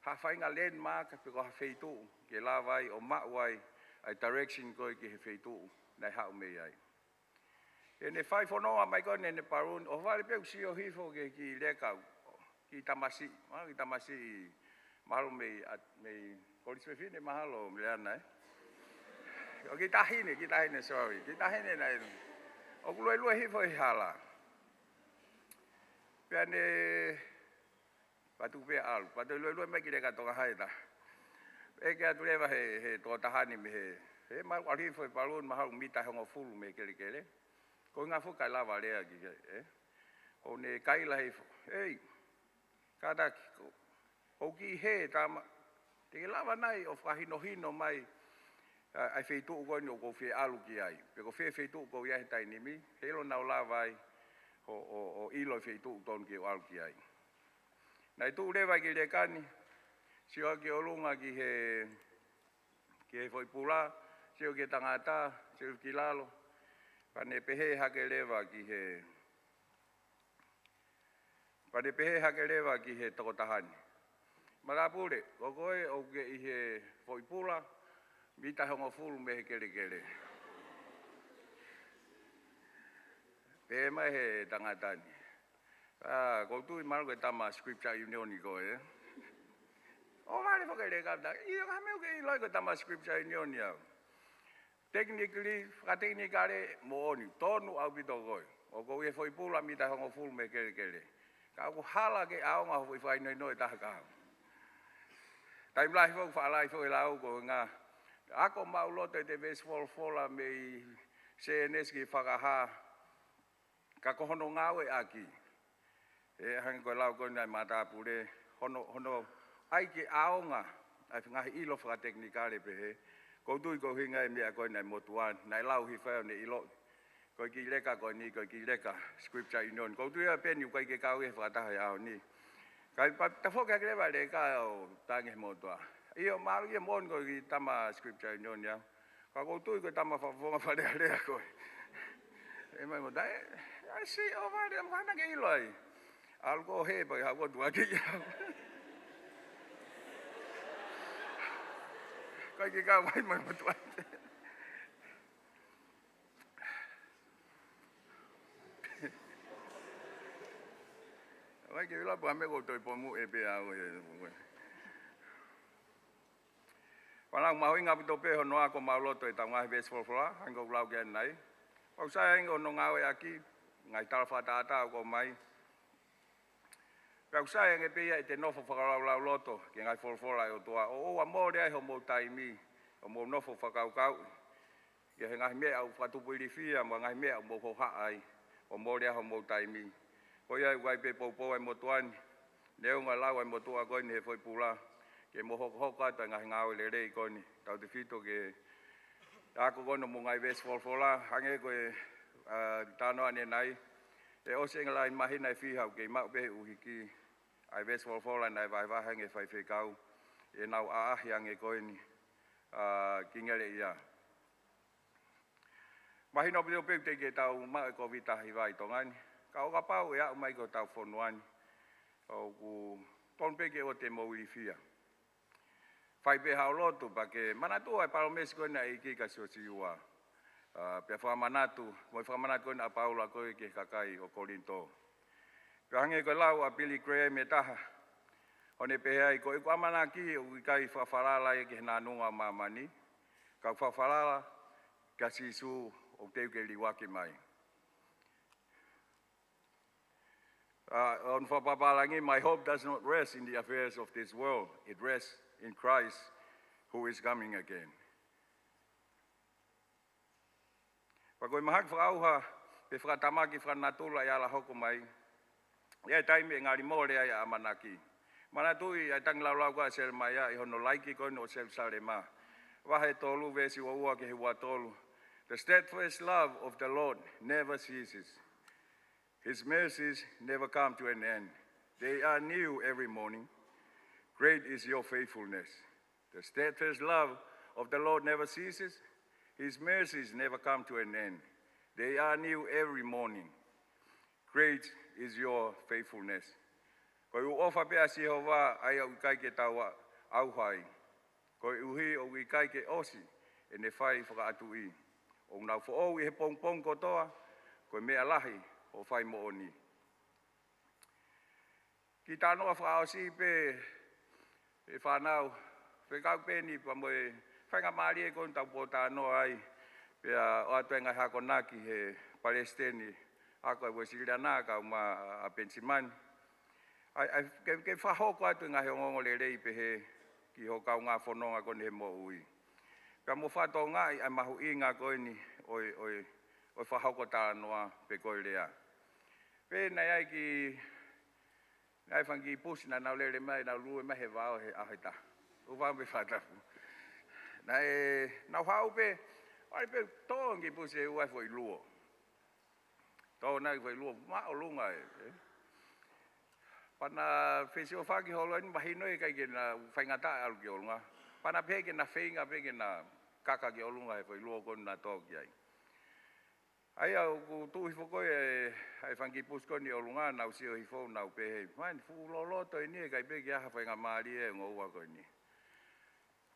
ha faʻahinga landmark pe ko ha feituʻu ke lava ai ʻo maʻu ai ʻa e direction ko ē ki he feituʻu naʻe haʻu mei ai. ʻI heʻene fai fononga mai ko ē ʻene paluni, ʻohovale pē ʻeku sio hifo ki he kiʻi leka, kiʻi tamasiʻi, ʻa, kiʻi tamasiʻi mahalo mei, ʻa, mei Kolisi Fefine mahalo mei Leana, ē? ʻO kiʻi taʻahine, kiʻi taʻahine, sorry, kiʻi taʻahine naʻe, ʻoku luelue hifo he hala. Pea ne patu pē ʻalu, patu luelue mai ki he leka Tonga High ta. ʻEke atu leva he, he tokotaha ni mei he, he ma-, ʻalu hifo e paluni mahalo mita ʻe hongofulu mei he kelekele. Ko e ngaahi foʻi kaila valea ki he, ē? ʻO ne kaila hifo, "Ei, kātaki, ko, ʻoku kiʻi hē tama, te ke lava nai ʻo fakahinohino mai ʻa, ʻa e feituʻu ko eni ʻoku ou fie ʻalu ki ai? Pe ko fē feituʻu ʻoku ou ʻi ai he taimi ni, heiʻilo naʻá ku lava ai ʻo, ʻo, ʻo ʻilo e feituʻu totonu ke u ʻalu ki ai." Naʻe tuʻu leva e kiʻi leka ni, sio ki ʻolunga ki he, ki he foʻi pula, sio ki he tangata, sio ki lalo, pea ne pehē hake leva ki he, pea ne pehē hake leva ki he tokotaha ni, "Matāpule, ko koe ʻoku ke ʻi he foʻi pula, mita ʻe hongofulu mei he kelekele." Pehē mai ʻe he tangata ni, "ʻA, ʻoku ou tui mahalo ko e tama Scripture Union koe, ē?" ʻOhovale foki e leka ta, "ʻIo, ka meʻa ʻoku ke ʻilo ai ko e tama Scripture Union au." Technically, fakatekinikale, moʻoni, tonu ʻaupito koe. ʻOku ou ʻi he foʻi pula mita ʻe hongofulu mei he kelekele. Ka ʻoku hala ke ʻaonga hoʻo foʻi fakahinohino ʻe taha ka. Taimi lahi foki faʻa lahi foki e lau ko e ngaahi ako maʻuloto ʻete veesi folofola mei Sēnesi ki Fakahā. Ka ko hono ngāueʻaki, ʻe hangē ko e lau ko eni ʻa e matāpule, hono, hono ʻai ke ʻaonga ʻa e ngaahi ʻilo fakatekinikale pehē. ʻOku ou tui ko e ʻuhinga ia e meʻa ko eni ʻa e motuʻa ni, naʻe lau hifo ai ʻo ne ʻilo. Ko e kiʻi leka ko eni, ko e kiʻi leka Scripture Union. ʻOku ou tui ʻa Peni ʻoku ʻikai ke kau ia he fakataha he ʻaho ni. Kae pea tafoki hake leva e leka ʻo tangi he motuʻa. ʻIo, mālō ia moʻoni ko e kiʻi tama Scripture Union ia. Ka ʻoku ou tui ko e tama fakafofonga Fale Alea koe. ʻE mai mo tae, ʻai si o Fale Alea mo hana ke ʻilo ai. ʻAlu ko ē pea ke haʻu atu ʻaki ia. Ko e kiʻi kau mai mai motuʻa. Vai ke ʻilo pē ʻa e meʻa ʻoku ou toe pomuʻi pē au he. Fanau mahuʻinga ʻaupito pē hono ako maʻuloto ʻetau ngaahi veesi folofola, hangē ko e lau ko eni. Pea ʻoku sai ange hono ngāueʻaki, ngaahi tala fakatātā ʻoku ʻomai. Pea ʻoku sai ange pē ia ʻete nofo fakalaulauloto ki he ngaahi folofola ʻa e ʻOtua, ʻo ʻoua mole ai hoʻomou taimi, hoʻomou nofo fakakaukauʻi ki he ngaahi meʻa ʻoku fakatupu ilifia, mo e ngaahi meʻa ʻoku mou hohaʻa ai, ʻo mole ai hoʻomou taimi. Ko ia ʻoku ʻi ai pē poupou ʻa e motuʻa ni, neongo e lau ʻa e motuʻa ko eni he foʻi pula, ke mou hokohoko atu ʻa e ngaahi ngāue lelei ko eni, tautefito ki he ako ko eni ʻo e ngaahi veesi folofola, hangē ko e, ā, talanoa ʻanenai, ʻe ʻosi ange e lahi māhina ʻe fiha ʻoku kei maʻu pē he ʻuhiki ʻa e veesi folofola naʻe vahevahe ange ʻe he faifekau, ʻenau ʻaʻahi ange ko eni, ā, ki Ngeleʻia. Mahino ʻaupito pē ʻoku teʻeki ke tau maʻu e Kōviti taha hiva ʻi Tonga ni. Ka ʻo kapau ʻe aʻu mai ki hotau fonua ni, ʻoku tonu pē ke ʻoua te mou ilifia. Fai pē haʻo lotu pea ke manatuʻi ʻa e palōmesi ko eni ʻa e ʻEiki kia Siosiua. Ā, pea fakamanatu, mo e fakamanatu ko eni ʻa Paula ko ē ki he kakai ʻo Kolinitō. Pea hangē ko e lau ʻa Billy Graham ʻe taha, ʻo ne pehē ai, ko ʻeku ʻamanaki ʻoku ʻikai fakafalala ia ki he nānunga ʻo māmani, ka ʻoku fakafalala kia Sīsū ʻoku teu ke liuaki mai. Ā, ʻo ne fakapapālangi, my hope does not rest in the affairs of this world. It rests in Christ who is coming again. Pea ko e mahaki fakaʻauha, pe fakatamaki fakanatula ʻe ala hoko mai, ʻi he taimi ʻe ngali mole ai ʻa e ʻamanaki. Manatuʻi ʻa e tangilaulau ko ē ʻa Selemaia ʻi hono laiki ko eni ʻo Selusalema. Vahe tolu veesi ua ua ki he ua tolu. The steadfast love of the Lord never ceases. His mercies never come to an end. They are new every morning. Great is your faithfulness. The steadfast love of the Lord never ceases. His mercies never come to an end. They are new every morning. Great is your faithfulness. Ko e ʻofa pē ʻa Sihova ʻa ia ʻoku ʻikai ke tau ʻauha ai. Koeʻuhi ʻoku ʻikai ke ʻosi ʻene fai fakaʻatuʻi. ʻOku nau foʻou ʻi he pongipongi kotoa, ko e meʻa lahi hoʻo fai moʻoni. Kiʻi talanoa fakaʻosi pē, ʻe fānau, fekau pē eni pea mo e faingamālie ko eni ʻoku tau pōtalanoa ai, pea ʻoatu e ngaahi akonaki he palesiteni ako ʻa e Uēsiliana kae ʻumaʻā ʻa Penisimani. ʻAi, ʻai, ke, ke fakahoko atu e ngaahi ongoongo lelei pehē ki ho kaungā fononga ko eni he moʻui. Pea mo fakatokangaʻi ʻa e mahuʻinga ko eni ʻo e, ʻo e, ʻo e fakahoko talanoa pe ko e lea. Pea naʻe ʻi ai e kiʻi, naʻe ʻi ai e fanga kiʻi pusi naʻa nau lele mai, nau lue mai he vao he ʻaho ʻe taha. ʻOku ou fakaʻamu pē fakatapu. Naʻe, nau haʻu pē, ʻalu pē tō e kiʻi pusi ʻe ua e foʻi luo. Tō naʻe foʻi luo māʻolunga ē, ē. Pea na fesiofaki holo eni mahino ʻe ʻikai ke na faingataʻa ʻalu ki ʻolunga. Pea na pehē ke na feinga pē ke na kaka ki ʻolunga he foʻi luo ko eni naʻa na tō ki ai. ʻA ia ʻoku tuʻu hifo ko ē ʻa e fanga kiʻi pusi ko eni ʻi ʻolunga, nau sio hifo, nau pehē, mai, fuʻu loloto eni ē, ʻikai pē ke ʻi ai ha faingamālie ʻi he ongo ua ko eni.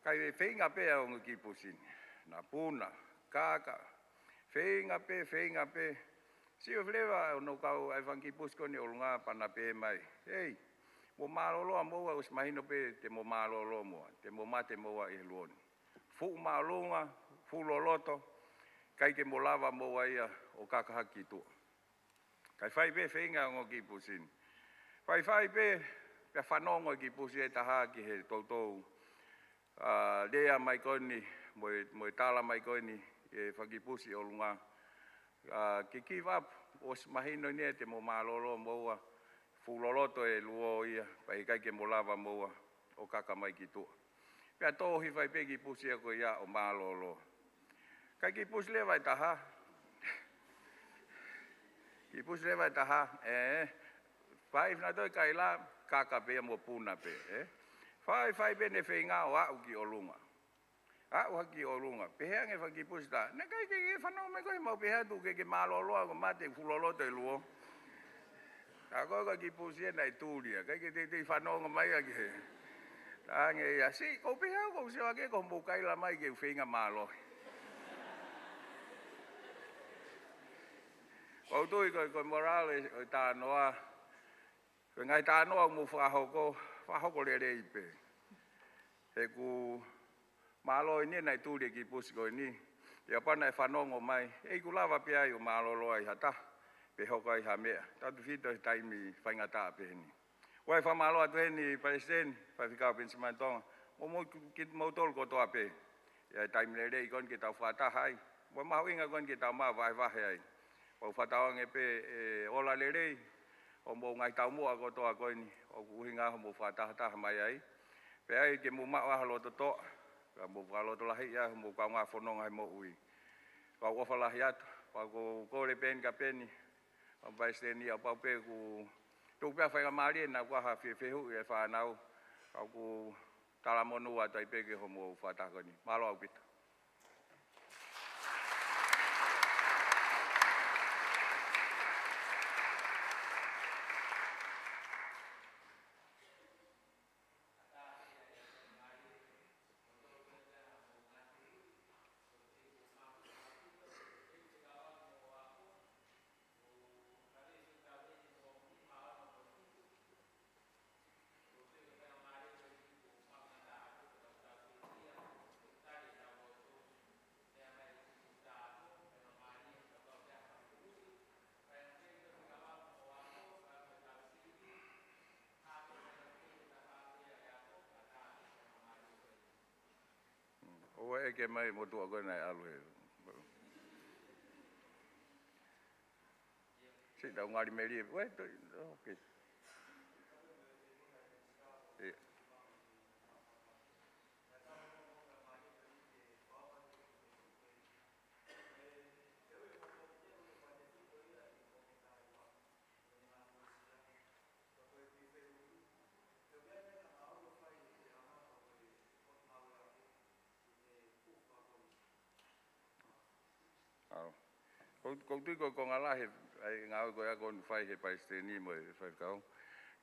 Kae feinga pē ʻa e ongo kiʻi pusi ni. Na puna, kaka, feinga pē, feinga pē. Sio leva hono kau ʻa e fanga kiʻi pusi ko eni ʻi ʻolunga pea na pehē mai, hei, mou mālōlō ā moua, ʻosi mahino pē te mou mālōlō moua, te mou mate moua ʻi he luo ni. Fuʻu māʻolunga, fuʻu loloto, ʻikai ke mou lava moua ia ʻo kaka hake ki tuʻa. Kae fai pē feinga e ongo kiʻi pusi ni. Faifai pē, pea fanongo e kiʻi pusi ʻe taha ki he toutou, ʻa, lea mai ko eni, mo e, mo e tala mai ko eni, ʻe fakakiʻi pusi ʻi ʻolunga. ʻA, ke give up, ʻosi mahino eni ʻe te mo mālōlō moua, fuʻu loloto e luo ia, pea ʻikai ke mo lava moua ʻo kaka mai ki tuʻa. Pea tohi fai pē kiʻi pusi ia ko ia ʻo mālōlō. Kae kiʻi pusi leva ʻe taha. Kiʻi pusi leva ʻe taha, ē. Fai fina toi kaila, kaka pē ia mo puna pē, ē. Faifai pē ne feinga ʻo aʻu ki ʻolunga. Aʻu hake ki ʻolunga. Pehē ange fakakiʻi pusi ta. Naʻe ʻikai ke, ke fanongo mai koe mau pehē atu ke, ke mālōlō ʻa ko mate fuʻu loloto e luo. ʻA ko e kiʻi pusi ē naʻe tuli ia. ʻIkai ke te, te fanongo mai ia ki he. Ange ia si, kou pehē au kou sio ake ko mou kaila mai ke feinga mālohi. Kou tui ko, ko e morale ʻo e talanoa. Ko e ngaahi talanoa ʻoku mou fakahoko, fakahoko lelei pē. He ʻoku mālō eni naʻe tuli e kiʻi pusi ko eni. ʻIo pea naʻe fanongo mai. ʻEi, ʻoku lava pē ai ʻo mālōlō ai ha taha. Pe hoko ai ha meʻa. Tautefito he taimi faingataʻa pehē ni. ʻOku ou fakamālō atu heni Palesiteni, Faifekau Penisimani Tonga. Mo, mo, kimoutolu kotoa pē. ʻI he taimi lelei ko eni ke tau fakataha ai. Mo e mahuʻinga ko eni ke tau mavahevahe ai. ʻOku ou fakatauange pē ʻe ola lelei, ʻo mou ngaahi taumuʻa kotoa ko eni, ʻoku ʻuhinga hoʻomou fakatahataha mai ai. Pea ʻai ke mou maʻu ʻa e loto toʻa, ka mou fakalotolahiʻi ʻa hoʻomou kaungā fononga he moʻui. Kau ʻofa lahi atu, pea ʻoku ou kole pē eni kia Peni, ʻa Palesiteni ʻa pau pē ʻoku tuku pē ʻa e faingamālie naʻa kuo ʻi ai ha fie fehuʻi e fānau, ka ʻoku talamonū atu ai pē ki hoʻomou fakataha ko eni. Mālō ʻaupito. ʻOua ʻe ke mai mo tuʻa ko ē naʻe ʻalu he. Sit down, ngali meli. Wait, okay. ʻIo. ʻAo. ʻOku, ʻoku ou tui ko e konga lahi ʻa e ngāue ko ia ʻoku fai he Palesiteni mo e faifekau.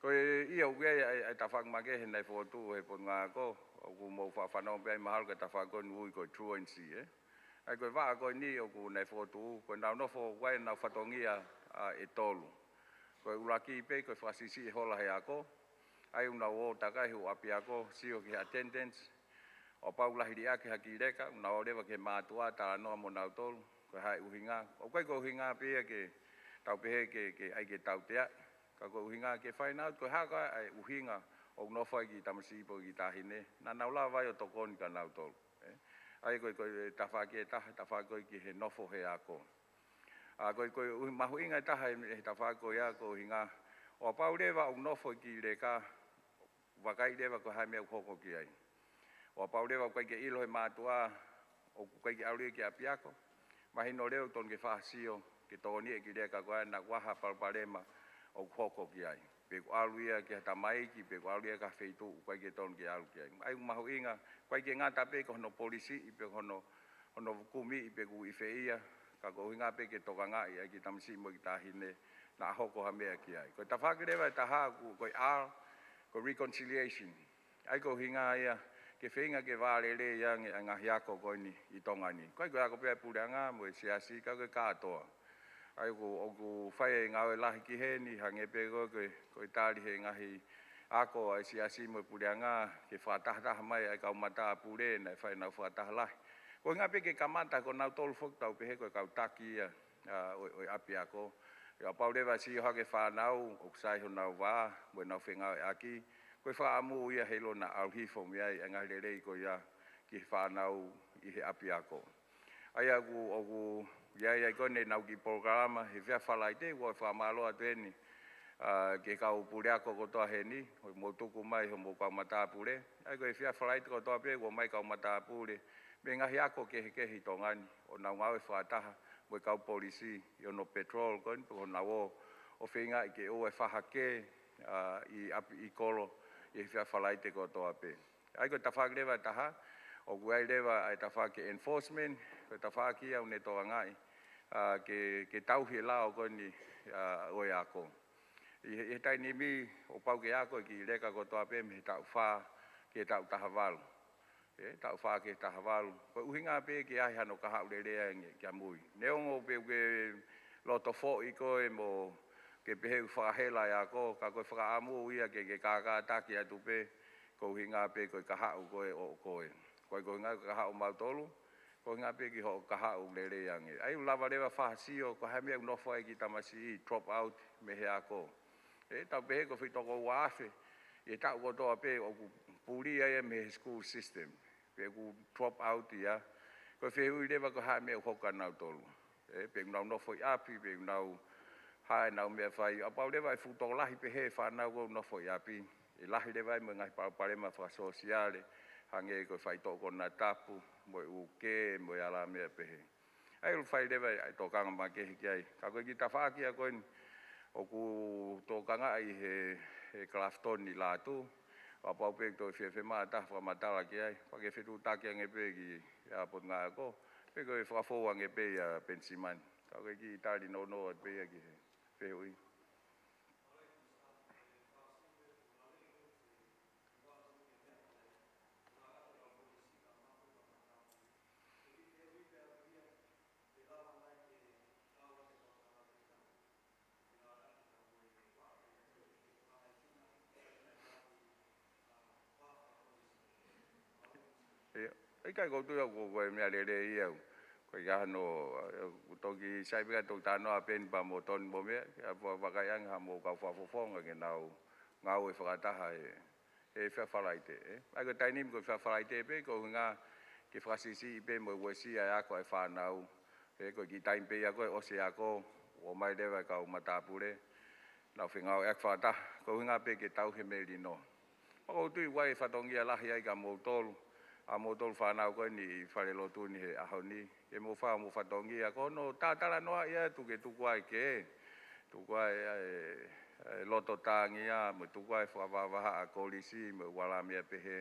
Ko e ʻio ʻoku ʻi ai ʻa e, ʻa e tafaʻaki makehe naʻe fokotuʻu he Potungāue Ako, ʻoku mou faʻa fanongo pē ai mahalo ki he tafaʻaki ko eni ʻoku ui ko e truancy, ē. ʻA ia ko e vaʻa ko eni ʻoku nau fokotuʻu, ko ʻenau nofo ʻoku ʻi ai ʻenau fatongia ʻe tolu. Ko e ʻuluaki pē, ko e fakasiʻisiʻi e hola he ako. ʻA ia ʻoku nau ō takai he ʻū ʻapiako, sio ki he attendance. ʻO kapau ʻoku lahi liʻaki ha kiʻi leka, ʻoku nau ō leva ki he mātuʻa, talanoa mo nautolu, ko e hā e ʻuhinga. ʻOku ʻikai ko e ʻuhinga pē ia ke tau pehē ke, ke ʻai ke tauteaʻi. Ka ko e ʻuhinga ke find out, ko e hā koā e ʻuhinga ʻoku nofo ai e kiʻi tamasiʻi pe ko e kiʻi taʻahine. Naʻa nau lava ai ʻo tokoni kia nautolu. Ē? ʻA ia ko e, ko e tafaʻaki ʻe taha, tafaʻaki ko ē ki he nofo he ako. ʻA ko e, ko e ʻuhi-, mahuʻinga ʻe taha ʻi he tafaʻaki ko ia ko e ʻuhinga. ʻO kapau leva ʻoku nofo e kiʻi leka, vakai leva ko e hā e meʻa ʻoku hoko ki ai. ʻO kapau leva ʻoku ʻikai ke ʻilo he mātuʻa, ʻoku ʻikai ke ʻalu ia ki he ʻapiako, mahino leva ʻoku totonu ke fai ha sio, ke tokoniʻi e kiʻi leka ko ia naʻa kuo ʻi ai ha palopalema ʻoku hoko ki ai. Pe ʻoku ʻalu ia ki ha tamaiki, pe ʻoku ʻalu ia ki ha feituʻu ʻoku ʻikai ke totonu ke ʻalu ki ai. ʻA ia ʻoku mahuʻinga, ʻoku ʻikai ke ngata pē ko hono polisiʻi, pe ko hono, hono kumiʻi pe ko e hā fē ia, ka ko e ʻuhinga pē ke tokangaʻi ʻa e kiʻi tamasiʻi mo e kiʻi taʻahine naʻa hoko ha meʻa ki ai. Ko e tafaʻaki leva ʻe taha ko, ko e R, ko e reconciliation. ʻA ia ko e ʻuhinga ia, ke feinga ke vālelei ange ʻa e ngaahi ako ko eni ʻi Tonga ni. ʻOku ʻikai ko e ako pē ʻa e puleʻanga mo e siasi ka ko e kātoa. ʻA ia ʻoku, ʻoku fai e ngāue lahi ki heni, hangē pē ko e, ko e, ko e tali he ngaahi ako ʻa e siasi mo e puleʻanga, ke fakatahataha mai ʻa e kau matāpule, naʻe fai ʻenau fakataha lahi. Ko e ʻuhinga pē ke kamata, ko nautolu foki tau pehē ko e kau taki ia, ʻa, ʻo, ʻo e ʻapiako. Kapau leva ʻe sio hake fānau ʻoku sai honau vā mo ʻenau fengāueʻaki, ko e fakaʻamu ia heʻilo naʻa ʻalu hifo mei ai e ngaahi lelei ko ia ki he fānau ʻi he ʻapiako. ʻA ia ʻoku, ʻoku ʻi ai ai ko eni ʻenau kiʻi polokalama he efiafi Falaite, ʻoku ou fakamālō atu eni, ā, ki he kau puleako kotoa heni, ʻoku mou tuku mai hoʻomou kau matāpule. ʻA ia ko e efiafi Falaite kotoa pē ʻoku ō mai kau matāpule mei he ngaahi ako kehekehe ʻi Tonga ni, ʻo nau ngāue fakataha mo e kau polisi ʻi hono patrol ko eni, pe ko honau ō ʻo feingaʻi ke ʻoua ʻe fai ha kē, ā, ʻi ʻapi, ʻi kolo, ʻi he efiafi Falaite kotoa pē. ʻA ia ko e tafaʻaki leva ʻe taha, ʻoku ʻi ai leva ʻa e tafaʻaki enforcement, ko e tafaʻaki ia ʻoku ne tokangaʻi, ā, ke, ke tauhi e lao ko eni, ā, ʻo e ako. ʻI he, ʻi he taimi ni, ʻoku pau ke ako e kiʻi leka kotoa pē mei he taʻu fā ki he taʻu taha valu. ʻE, taʻu fā ki he taha valu. Ko e ʻuhinga pē ke ʻi ai hano kahaʻu lelei ange ki mui. Neongo pē ʻoku ke loto foʻi koe mo ke pehē ʻoku fakahela e ako, ka ko e fakaʻamu ia ke, ke kākātaki atu pē, ko e ʻuhinga pē ko e kahaʻu koe ʻo koe. Ko e, ko e ʻuhinga ko e kahaʻu ʻo mautolu, ko e ʻuhinga pē ki hoʻo kahaʻu lelei ange. ʻA ia ʻoku lava leva fai ha sio, ko e hā e meʻa ʻoku nofo ai e kiʻi tamasiʻi drop out mei he ako. ʻE, tau pehē ko e foʻi toko ua afe ʻi he taʻu kotoa pē ʻoku puli ai ia mei he school system, pe ʻoku drop out ia. Ko e fehuʻi leva ko e hā e meʻa ʻoku hoko kia nautolu. ʻE, pe ʻoku nau nofo ʻi ʻapi, pe ʻoku nau hā ʻenau meʻa fai. Kapau leva ʻe fuʻu tokolahi pehē e fānau ʻoku nofo ʻi ʻapi, ʻe lahi leva ai mo e ngaahi palopalema fakasōsiale, hangē ko e faitoʻo konatapu, mo e ʻū kē, mo e ala meʻa pehē. ʻA ia ʻoku fai leva ʻa e tokanga makehe ki ai. Ka ko e kiʻi tafaʻaki ia ko eni ʻoku tokangaʻi he, he Clafton ʻi Lātū. Kapau pē ʻoku toe fiemaʻu ha fakamatala ki ai, pea ke fetuʻutaki ange pē ki he Potungāue Ako, pe ko e fakafou ange pē ʻia Penisimani. Ka ko e kiʻi tali nounou atu pē ia ki he fehuʻi. ʻIo, ʻikai, ʻoku ou tui au ko, ko e meʻa lelei ia. Ko ia hano, ʻoku toki sai pē ka toki talanoa pē eni pea mo Toni mo meʻa, ke ʻa, vakai ange haʻamou kau fakafofonga ke nau ngāue fakataha he, he efiafi Falaite, ē. ʻA ia ko e taimi ni ko e efiafi Falaite pē, ko e ʻuhinga ke fakasiʻisiʻi pē mo uesia e ako ʻa e fānau. Ē, ko e kiʻi taimi pē ia ko ē ʻosi e ako, ō mai leva e kau matāpule, nau fengāueʻaki fakataha, ko e ʻuhinga pē ke tauhi e melino. Pea ʻoku ou tui ʻoku ʻi ai e fatongia lahi ai kia moutolu, ʻa moutolu fānau ko eni ʻi falelotu ni he ʻaho ni, ke mou fai homou fatongia, ko hono talatalanoaʻi atu ke tuku ai e kē, tuku ai e, e, e loto tāngia, mo tuku ai e fakavahavahaʻa kolisi, mo e ʻū ala meʻa pehē.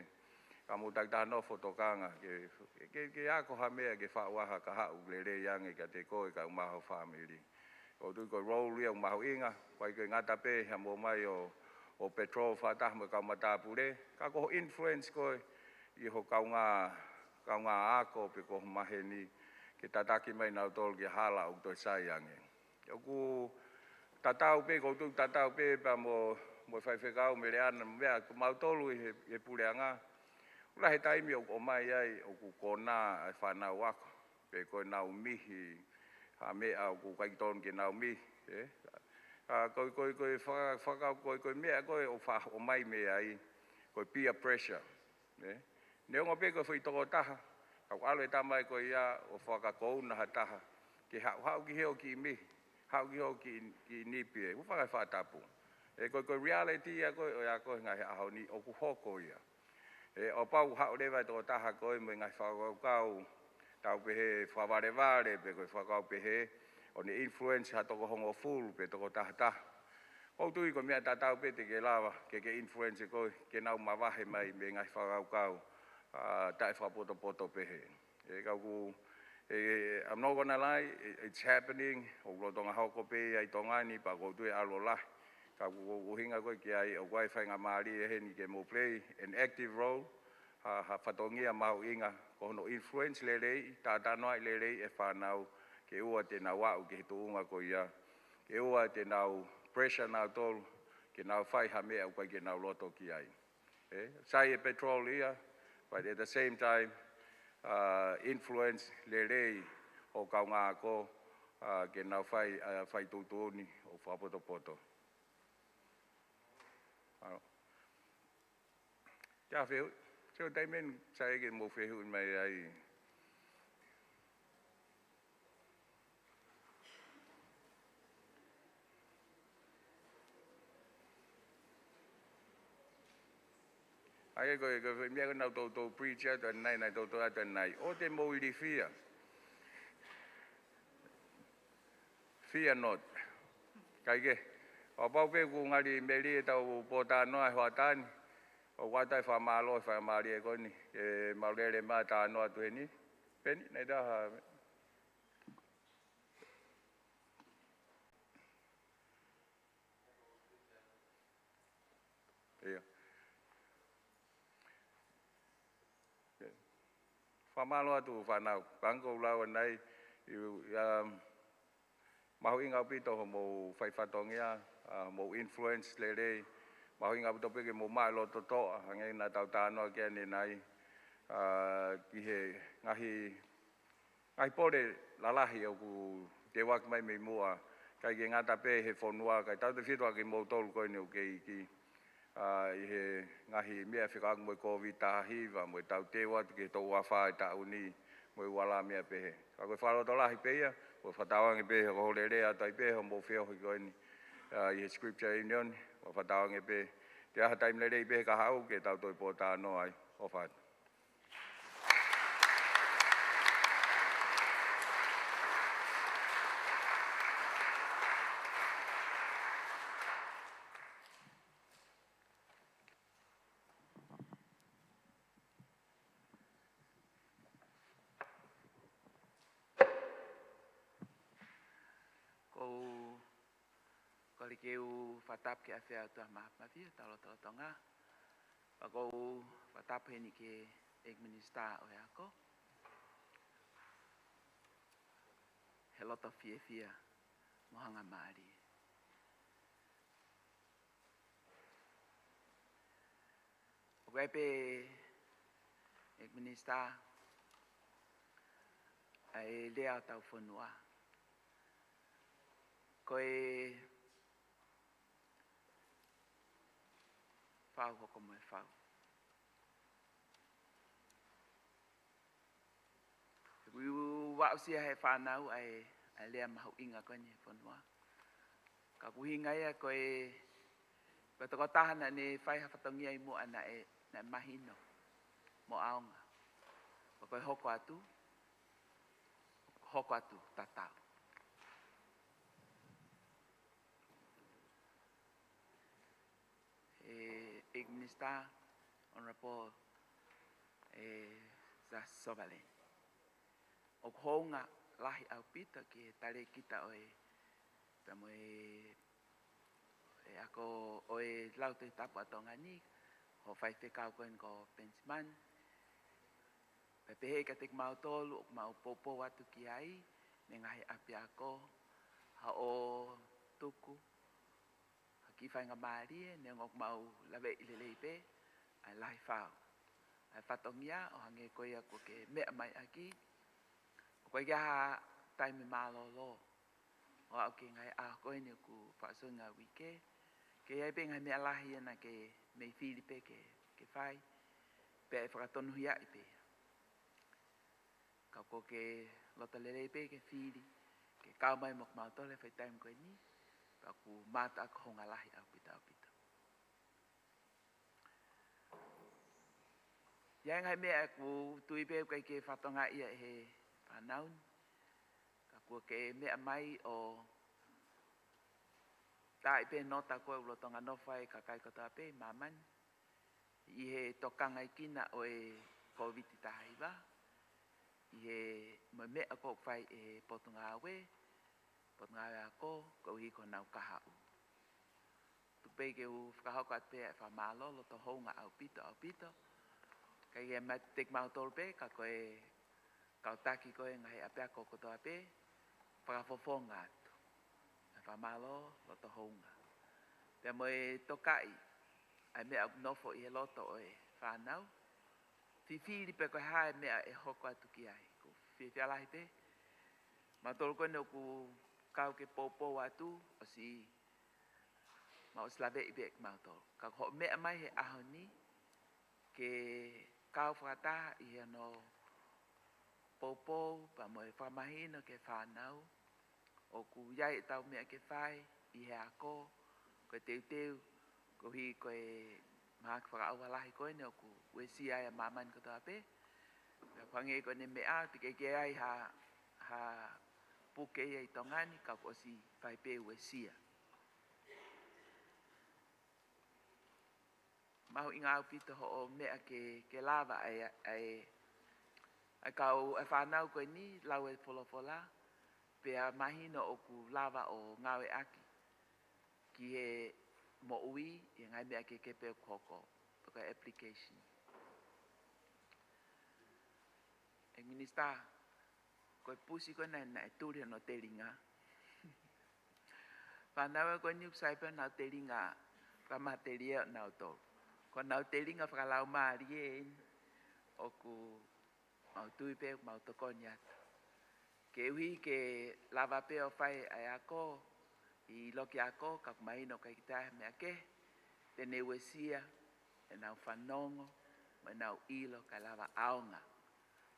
Ka mou takitaha nofo ʻo tokanga, ke, ke, ke ako ha meʻa ke faʻu ai ha kahaʻu lelei ange kiate koe kaeʻumaʻā ho fāmili. ʻOku ou tui ko e role ia ʻoku mahuʻinga, ʻoku ʻikai ke ngata pē he ō mai ʻo, ʻo patrol fakataha mo e kau matāpule, ka ko hoʻo influence koe ʻi ho kaungā, kaungā ako pe ko ho maheni, ke tataki mai nautolu ki he hala ʻoku toe sai ange. ʻOku tatau pē, ʻoku ou tui tatau pē pea mo, mo e faifekau Meleana, meʻa ko mautolu ʻi he, he puleʻanga. ʻOku lahi e taimi ʻoku ʻomai ai, ʻoku konā e fānau ako, pe ko ʻenau mihi ha meʻa ʻoku ʻikai totonu ke nau mihi, ē? ʻA, ko, ko, ko e faka-, faka-, ko, ko e meʻa ko ē ʻoku faʻa ʻomai mei ai, ko e peer pressure, ē? Neongo pē ko e foʻi tokotaha, ka ʻoku ʻalu e tamai ko ia ʻo fakakouna ha taha ke haʻu, haʻu ki hoʻo kiʻi mihi, haʻu ki hoʻo kiʻi, kiʻi nipi, ē, ʻoku fakaefakatapu. Ē, ko, ko e reality ia ko ē ʻo e ako he ngaahi ʻaho ni, ʻoku hoko ia. Ē, ʻo kapau ʻoku haʻu leva e tokotaha ko ē mo e ngaahi fakakaukau, tau pehē fakavalevale, pe ko e fakakaukau pehē, ʻo ne influence ha toko hongofulu pe toko tahataha. ʻOku ou tui ko e meʻa tatau pē te ke lava ke ke influence koe, ke nau mavahe mai mei he ngaahi fakakaukau, ā, taʻefakapotopoto pehē. Ē, ka ʻoku, ē, I'm not gonna lie, it, it's happening, ʻoku lolotonga hoko pē ia ʻi Tonga ni, pea ʻoku ou tui ʻe ʻalu ʻo lahi. Ka ʻoku, ʻoku ʻuhinga ko ē ki ai, ʻoku ʻi ai e faingamālie heni ke mou play an active role, ha, ha fatongia mahuʻinga, ko hono influence lelei, talatalanoaʻi lelei e fānau, ke ʻoua te nau aʻu ki he tuʻunga ko ia, ke ʻoua te nau pressure nautolu ke nau fai ha meʻa ʻoku ʻikai ke nau loto ki ai. Ē, sai e patrol ia, but at the same time, uh, influence lelei ho kaungā ako, ʻa, ke nau fai, ʻa, fai tuʻutuʻuni ʻo fakapotopoto. ʻA, te u fehuʻi, te u taimi ni sai ke mou fehuʻi mai ai. ʻA ia ko e, ko e meʻa ko ē naʻa tau tau preach atu ʻanenai, naʻa tau tau atu ʻanenai. ʻOua te mou ilifia. Fear not. Kae kehe, ʻo kapau pē kuo ngali melie ʻetau pōtalanoa he hoʻatā ni, ʻoku ʻoatu e fakamālō he faingamālie ko eni, ke mau lele mai ʻo talanoa atu heni. Peni, naʻe ʻi ai ha ʻIo. Fakamālō atu fānau. Pea ko u lau ʻanenai, ʻi, ʻi, um, mahuʻinga ʻaupito hoʻomou fai fatongia, ʻa, hoʻomou influence lelei. Mahuʻinga ʻaupito pē ke mou maʻu e loto toʻa, hangē naʻa tau talanoa ki ai ʻanenai, ʻa, ki he ngaahi ngaahi pole lalahi ʻoku teuaki mai mei muʻa, ʻikai ke ngata pē he fonua, kae tautefito ʻa kimoutolu ko eni ʻoku kei iiki, ʻa, ʻi he ngaahi meʻa fekauʻaki mo e Kōviti taha hiva, mo e tau teu atu ki he toko uofā ʻi he taʻu ni, mo e ua lā meʻa pehē. Ka ko e fakalotolahi pē ia, ʻoku fakatauange pē, ʻoku ou lele atu ai pē, hoʻomou feohi ko eni, ʻa, ʻi he Scripture Union, ʻoku fakatauange pē, te ʻi ai ha taimi lelei pē he kahaʻu, ke tau toe pōtalanoa ai, ʻofa atu. Ko u kole ke u fakatapu ki he ʻAfio ʻa e ʻOtua Māfimafi ʻi hotau lotolotonga. Pea ko u fakatapu heni ki he ʻEiki Minisitā ʻo e Ako, he loto fiefia mo e hangamālie. ʻOku ʻi ai pē ʻEiki Minisitā ʻa e lea ʻo hotau fonua. Ko e fau hoko mo e fau. He ʻoku ou aʻusia ʻe he fānau ʻa e, ʻa e lea mahuʻinga ko eni he fonua. Ka ʻoku ʻuhinga ia ko e, ko e tokotaha naʻa ne fai ha fatongia ʻi muʻa naʻe, naʻe mahino mo ʻaonga. Pea ko e hoko atu, hoko atu tatau. ʻE, ʻEiki Minisitā, Honourable, ʻe, Za Sovaleni. ʻOku hounga lahi ʻaupito ki he talēkita ʻo e, pea mo e, e ako ʻo e Lautohi Tapu ʻa Tonga ni, hoʻo faifekau ko eni ko Penisimani. Pea pehē kiate kimautolu, ʻoku mau poupou atu ki ai, mei he ngaahi ʻapiako, haʻo tuku ha kiʻi faingamālie, neongo ʻoku mau laveʻi lelei pē ʻa e lahi fau ʻa e fatongia, ʻo hangē ko ia kuo ke meʻa mai ʻaki, ʻoku ʻikai ke ʻi ai ha taimi mālōlō ʻo aʻu ki he ngaahi ʻaho ko eni ʻoku faʻa sio ki he ngaahi uike, ke ʻi ai pē ngaahi meʻa lahi ʻena ke mei fili pē ke, ke fai, pea ʻe fakatonuhiaʻi pē ia. Ka ʻoku ke loto lelei pē ke fili, ke kau mai mo kimautolu he foʻi taimi ko eni, pea ʻoku mātuʻaki hounga lahi ʻaupito, ʻaupito. ʻI ai ngaahi meʻa ʻoku ou tui pē ʻoku ʻikai ke fakatokangaʻi ia ʻe he fānau ni, ka kuo ke meʻa mai ʻo taaʻi pē nota ko ē ʻoku lolotonga nofo ai e kakai kotoa pē ʻi māmani, ʻi he tokangaʻi kinaua ʻo e Kōviti taha hiva, ʻi he mo e meʻa ʻoku fai ʻe he Potungāue, Potungāue Ako, koeʻuhi ko honau kahaʻu. Tuku pē ke u fakahoko atu pē ʻa e fakamālō loto hounga ʻaupito, ʻaupito. Kae kehe, kiate kimautolu pē, ka ko e kau taki ko ē ngaahi ʻapiako kotoa pē, fakafofonga atu ʻa e fakamālō loto hounga. Pea mo e tokaʻi ʻa e meʻa ʻoku nofo ʻi he loto ʻo e fānau, fifili pē ko e hā e meʻa ʻe hoko atu ki ai. ʻOku fiefia lahi pē Mautolu ko eni ʻoku kau ke poupou atu, ʻosi, mau ʻosi laveʻi pē ʻe mautolu. Ka ko hoʻo meʻa mai he ʻaho ni, ke kau fakataha ʻi he hono poupou, pea mo e fakamahino ki he fānau, ʻoku ʻi ai ʻetau meʻa ke fai ʻi he ako, ko e teuteu, koeʻuhi ko e mahaki fakaʻauha lahi ko eni ʻoku uesia ai ʻa māmani kotoa pē. Pea hangē ko eni meʻa, teʻeki ke ʻi ai ha, ha puke ia ʻi Tonga ni, ka kuo ʻosi fai pē uesia. Mahuʻinga ʻaupito hoʻo meʻa ke, ke lava ʻa e, ʻa e, ʻa e kau, ʻa e fānau ko eni, lau e folofola, pea mahino ʻoku lava ʻo ngāueʻaki ki he moʻui, ʻi he ngaahi meʻa kehekehe ʻoku hoko, pe ko e application. ʻE Minisitā, ko e pusi ko ena naʻe tuli hono telinga. Fānau ko eni ʻoku sai pē honau telinga fakamatelie ʻonautolu. Ko honau telinga fakalaumālie eni ʻoku mau tui pē, mau tokoni atu. Koeʻuhi ke lava pē ʻo fai ʻa e ako, ʻi loki ako, ka ʻoku mahino ʻoku ʻikai ke toe ʻi ai ha meʻa kehe te ne uesia ʻenau fanongo, mo ʻenau ʻilo, kae lava ʻaonga.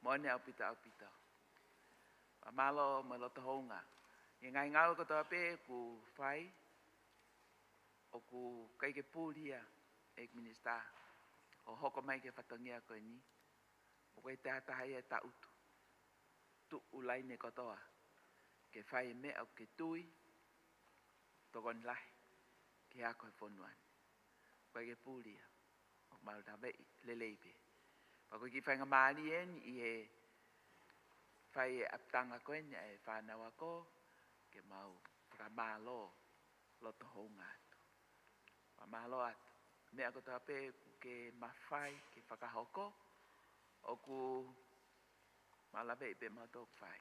Moʻoni ʻaupito, ʻaupito. Fakamālō mo e loto houngaʻia. ʻI he ngaahi ngāue kotoa pē ʻoku fai, ʻoku ʻikai ke puli ia, ʻEiki Minisitā, ʻo hoko mai ki he fatongia ko eni, ʻoku ʻikai te ʻi ai ha taha ia ʻe taʻutu. Tuʻu laine kotoa, ke fai e meʻa ʻoku ke tui, tokoni lahi ki he ako e fonua ni. ʻOku ʻikai ke puli ia, ʻoku mau laveʻi lelei pē. Pea ko e kiʻi faingamālie eni ʻi he fai e ʻapitanga ko eni ʻa e fānau ako, ke mau fakamālō loto houngaʻia atu. Fakamālō atu. Meʻa kotoa pē ʻoku ke mafai ke fakahoko, ʻoku mau laveʻi pē mautolu ʻoku fai.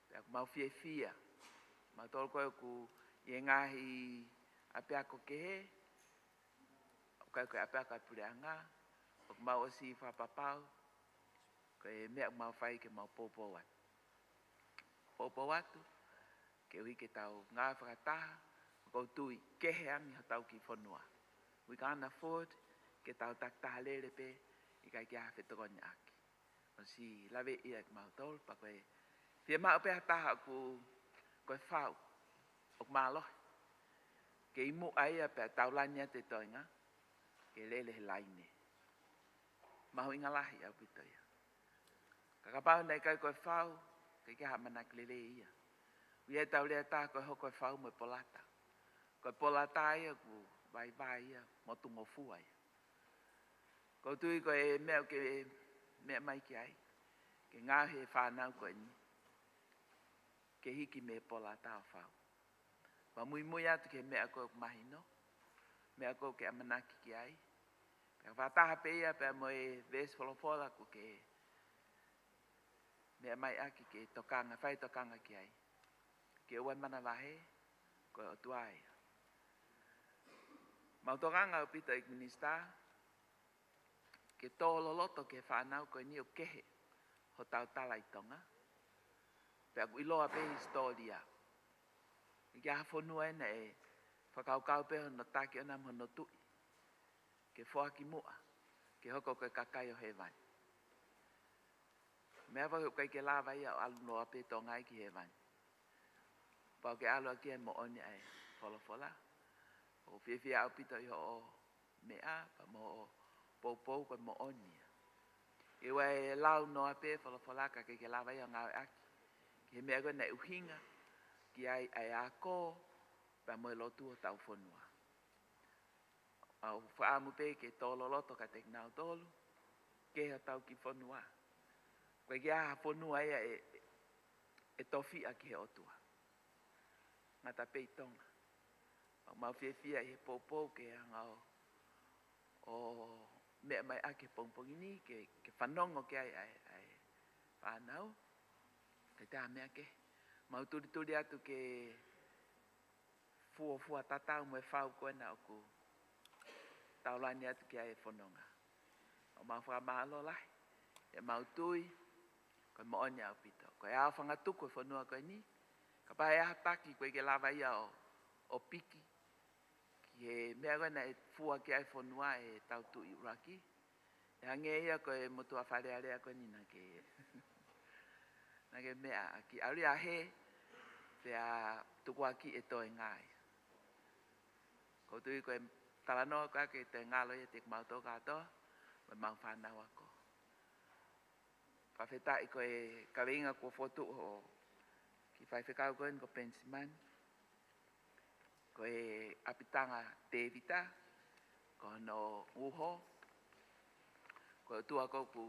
Pea ʻoku mau fiefia. Mautolu ko ē ʻoku ʻi he ngaahi ʻapiako kehe, ʻoku ʻikai ko e ʻapiako ʻa e puleʻanga, ʻoku mau ʻosi fakapapau, ko e meʻa ʻoku mau fai ke mau poupou atu. Poupou atu, koeʻuhi ke tau ngāue fakataha, ʻoku ou tui kehe ange hotau kiʻi fonua. We can't afford ke tau takitaha lele pē, ʻikai ke ʻi ai ha fetokoniʻaki. ʻOsi laveʻi ia ʻe mautolu, pea ko e fiemaʻu pē ha taha ʻoku, ko e fau, ʻoku mālohi. Ke ʻi muʻa ia pea taulani atu e toenga, ke lele he laine. Mahuʻinga lahi ʻaupito ia. Ka kapau naʻe ʻikai ko e fau, ʻikai ke ʻi ai ha ʻamanaki lelei ia. ʻOku ʻi ai ʻetau lea ʻe taha ko e hoko e fau mo e polata. Ko e polata ia ʻoku vaivai ia, motungofua ia. ʻOku ou tui ko e meʻa ʻoku ke meʻa mai ki ai, ke ngaohi e fānau ko eni, ke hiki mei he polata ʻo fau. Pea muimui atu ki he meʻa ko ē ʻoku mahino, meʻa ko ē ʻoku ke ʻamanaki ki ai. Pea fakataha pē ia pea mo e veesi folofola ʻoku ke meʻa mai ʻaki ke tokanga, fai tokanga ki ai. Ke ʻoua ʻe manavahē, ko e ʻOtua ia. Mau tokanga ʻaupito ʻEiki Minisitā, ke tō loloto ki he fānau ko eni ʻoku kehe hotau tala ʻi Tonga. Pea ʻoku ʻiloa pē hisitōlia. ʻIkai ha fonua ena ʻe fakakaukau pē hono taki ʻona mo hono tuʻi ke foaki muʻa, ke hoko ko e kakai ʻo hēvani. Meʻa foki ʻoku ʻikai ke lava ia ʻo ʻalu noa pē Tonga ia ki hēvani. Pau ke ʻalu ʻaki e moʻoni ʻa e folofola. ʻOku ou fiefia ʻaupito ʻi hoʻo meʻa, pea mo hoʻo poupou ko e moʻoni ia. ʻOua ʻe lau noa pē folofola ka ʻikai ke lava ia ʻo ngāueʻaki ki he meʻa ko ē naʻe ʻuhinga ki ai ʻa e ako, pea mo e lotu ʻo hotau fonua. ʻOku ou fakaʻamu pē ke tō loloto kiate kinautolu, ki hotau kiʻi fonua. ʻOku ʻikai ke ʻi ai ha fonua ia ʻe, ʻe tofiʻa ki he ʻOtua. Ngata pē ʻi Tonga. ʻOku mau fiefia ʻi he poupou ke hanga ʻo, ʻo meʻa mai ʻaki he pongipongi ni, ke, ke fanongo ki ai ʻa e, ʻa e fānau. ʻIkai te ʻi ai ha meʻa kehe. Mau tulituli atu ke fuofua tatau mo e fau ko ena ʻoku taulani atu ki ai e fononga. ʻOku mau fakamālō lahi, he ʻoku mau tui, ko e moʻoni ʻaupito. Ko e ʻaofangatuku e fonua ko eni, kapau ʻe ʻi ai ha taki ko ē ke lava ia ʻo, ʻo piki ki he meʻa ko ē naʻe fua ki ai e fonua ʻe he tau tuʻi ʻuluaki, ʻe hangē ia ko e motuʻa Fale Alea ko eni naʻa ke, naʻa ke meʻa ʻaki, ʻalu ia ʻo hē, pea tukuakiʻi e toenga ia. ʻOku ou tui ko e talanoa ko ē ʻa e toenga ia ʻiate kimautolu kātoa, mo ʻemau fānau ako. Fakafetaʻi ko e kaveinga kuo fotu ʻo e kiʻi faifekau ko eni ko Penisimani. Ko e ʻapitanga Tēvita, ko hono uho, ko e ʻOtua ʻoku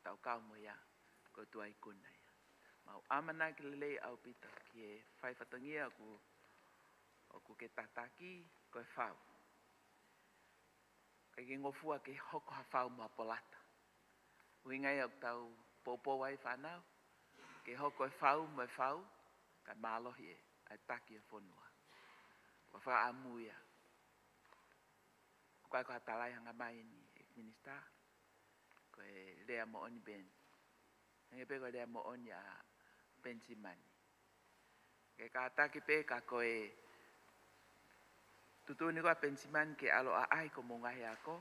tau kau mo ia, ko e ʻOtua ikuna ia. Mau ʻamanaki lelei ʻaupito ki he fai fatongia ʻoku, ʻoku ke tataki, ko e fau. ʻIkai ke ngofua ke hoko ha fau mo ha polata. ʻUhinga ia ʻoku tau poupou ai fānau, ke hoko e fau mo e fau, kae mālohi e, ʻa e taki e fonua. Ko e fakaʻamu ia. ʻOku ʻikai ko ha tala ia ʻa e ngaahi meʻa ni ʻe Minisitā, ko e lea moʻoni Ben. Hangē pē ko e lea moʻoni ʻa Penisimani. Ke kātaki pē ka ko e tuʻutuʻuni ko ē ʻa Penisimani ke ʻalu ʻo ʻaʻahi ko homou ngaahi ako.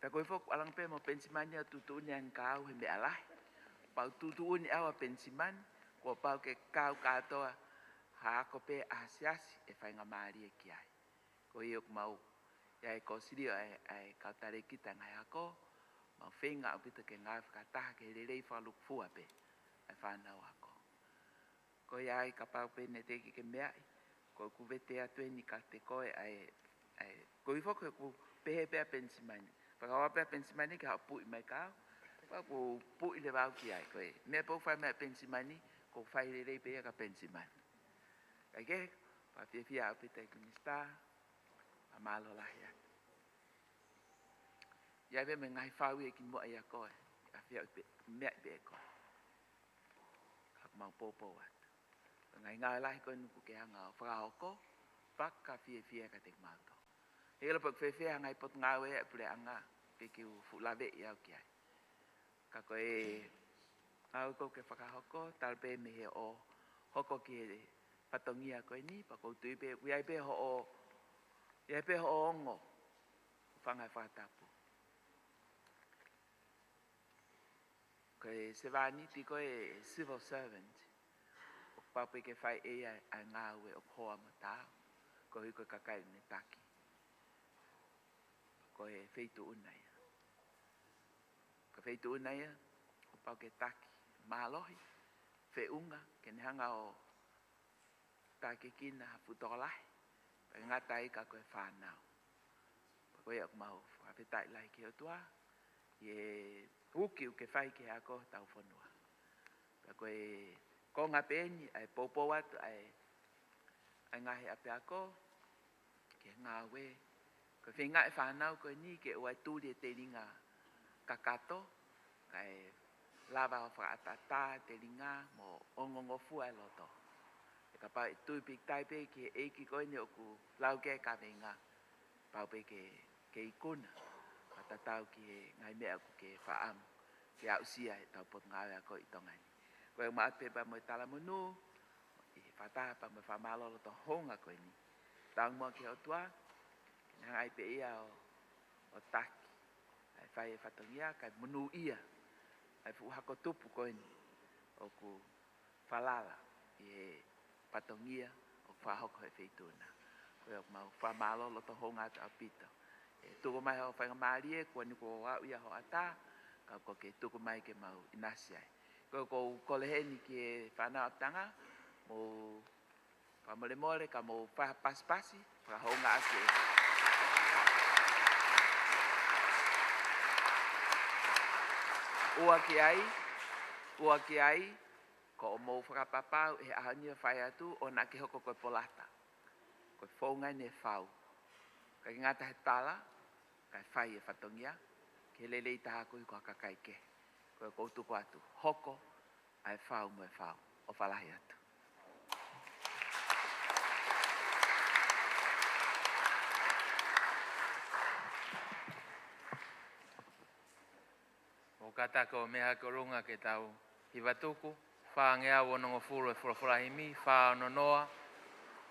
Pea ko e foki ʻalu ange pē mo Penisimani ʻo tuʻutuʻuni ange kia au he meʻa lahi. Pau tuʻutuʻuni ʻe au ʻa Penisimani, kuo pau ke kau kātoa ha ako pē ʻa ha siasi ʻe faingamālie ki ai. Ko ia ʻoku mau, ʻi ai e kōsilio ʻa e, ʻa e kau talēkita ngaahi ako, mau feinga ʻaupito ke ngāue fakataha ke lelei fakalūkufua pē ʻa e fānau ako. Ko ia ai kapau pē naʻe teʻeki ke meaʻi, ko ʻeku vete atu eni kiate koe ʻa e, ʻa e, ko e foki ʻoku pehē pē ʻa Penisimani. Fakakaukau pē ʻa Penisimani ke haʻu ʻo puʻi mai kia au, pea ʻoku ou puʻi leva au ki ai, ko e meʻa pē ʻoku fai mai ʻa Penisimani, ʻoku ou fai lelei pē ia kia Penisimani. Kae kehe, fakafiefia ʻaupito ʻEiki Minisitā, fakamālō lahi atu. ʻI ai pē mo e ngaahi fau ia kimuʻa ʻia koe, ʻa fia pē, meʻa pē ʻe koe. Ka ʻoku mau poupou atu. Ko e ngaahi ngāue lahi ko eni ʻoku ke hanga ʻo fakahoko, fakafiefia kiate kimautolu. Heiʻilo pe ʻoku fēfē ha ngaahi potungāue ʻa e puleʻanga, pea ke u fuʻu laveʻi au ki ai. Ka ko e ngāue ʻoku ke fakahoko, talu pē mei he ʻohoko ki he fatongia ko eni, pea ʻoku ou tui pē, ʻoku ʻi ai pē hoʻo, ʻi ai pē hoʻo ongo, fanga fakatapu. Ko e sevāniti ko e civil servant, ʻoku pau pē ke fai ʻe ia ʻa e ngāue ʻoku hoa mo taau, koeʻuhi ko e kakai ʻoku ne taki. Ko e feituʻu na ia. Ko e feituʻu na ia, ʻoku pau ke taki mālohi, feʻunga, ke ne hanga ʻo takiekina ha fuʻu tokolahi, pea ngata ai ka ko e fānau. Pea ko ia ʻoku mau fakafetaʻi lahi ki he ʻOtua, ʻi he uki ʻoku ke fai ki he ako hotau fonua. Pea ko e konga pē eni, ʻa e poupou atu, ʻa e, ʻa e ngaahi ʻapiako, ke ngāue, ko e feinga ʻa e fānau ko eni ke ʻoua ʻe tuli e telinga kakato, kae lava ʻo fakaʻataʻatā e telinga mo ongongofua e loto. Pea kapau ʻe tui pīkitai pē ki he ʻEiki ko eni ʻoku lau ki ai e kaveinga, pau pē ke, ke ikuna, fakatatau ki he ngaahi meʻa ʻoku ke fakaʻamu ke aʻusia ʻi heʻetau potungāue ako ʻi Tonga ni. Ko e ʻoatu pē pea mo e talamonū, ʻi he fakataha pea mo e fakamālō loto houngaʻia ko eni. Tau muʻa ki he ʻOtua, ke ne hanga ai pē ia ʻo, ʻo taki ʻa e fai e fatongia, kae monūʻia ʻa e fuʻu hako tupu ko eni ʻoku falala ʻi he fatongia ʻoku fakahoko he feituʻu na. Ko ia ʻoku mau fakamālō loto houngaʻia atu ʻaupito. ʻE tuku mai hoʻo faingamālie, kuo ʻi ai kuo aʻu ia hoʻo ʻatā, ka ʻoku ke tuku mai ke mau ʻinasi ai. Ko ia ʻoku ou kole heni ki he fānau ʻapitanga, mou fakamolemole ka mou fai ha pasipasi fakahoungaʻia ʻaki. ʻUa ki ai, ʻua ki ai, ko hoʻomou fakapapau ʻi he ʻaho ni ʻo fai atu, ʻoua naʻa ke hoko ko e polata. Ko e founga eni e fau. ʻIkai ke ngata he tala, kae fai e fatongia, ke lelei taha koeʻuhi ko ha kakai kehe. Ko ia ʻoku ou tuku atu, hoko ʻa e fau mo e fau. ʻOfa lahi atu. ʻOku kātaki ʻo meʻa hake ʻolunga ke tau Hiva tuku, fāngeau onongofulu e folofola himi, fā ono noa,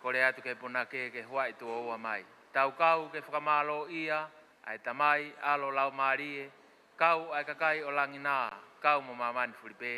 kole atu ki he punake ke huaʻi tuʻo ua mai. Tau kau ke fakamālōʻia ʻa e Tamai, ʻAlo, Laumālie, kau ʻa e kakai ʻo langi na, kau mo māmani fulipē.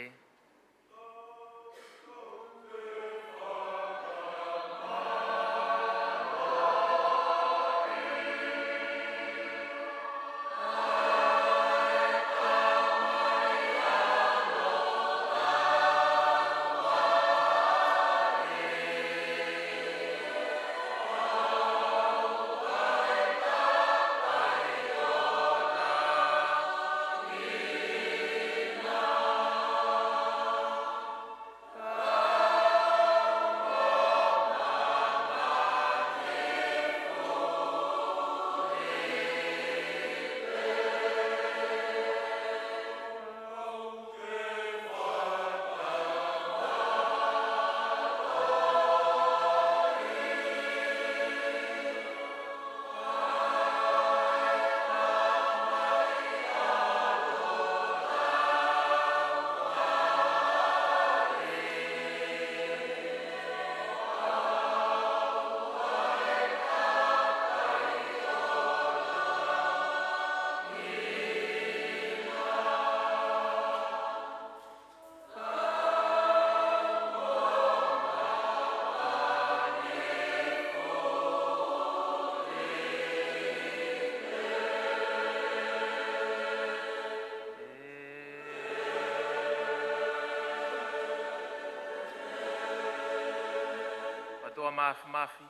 ʻOtua Māfimafi,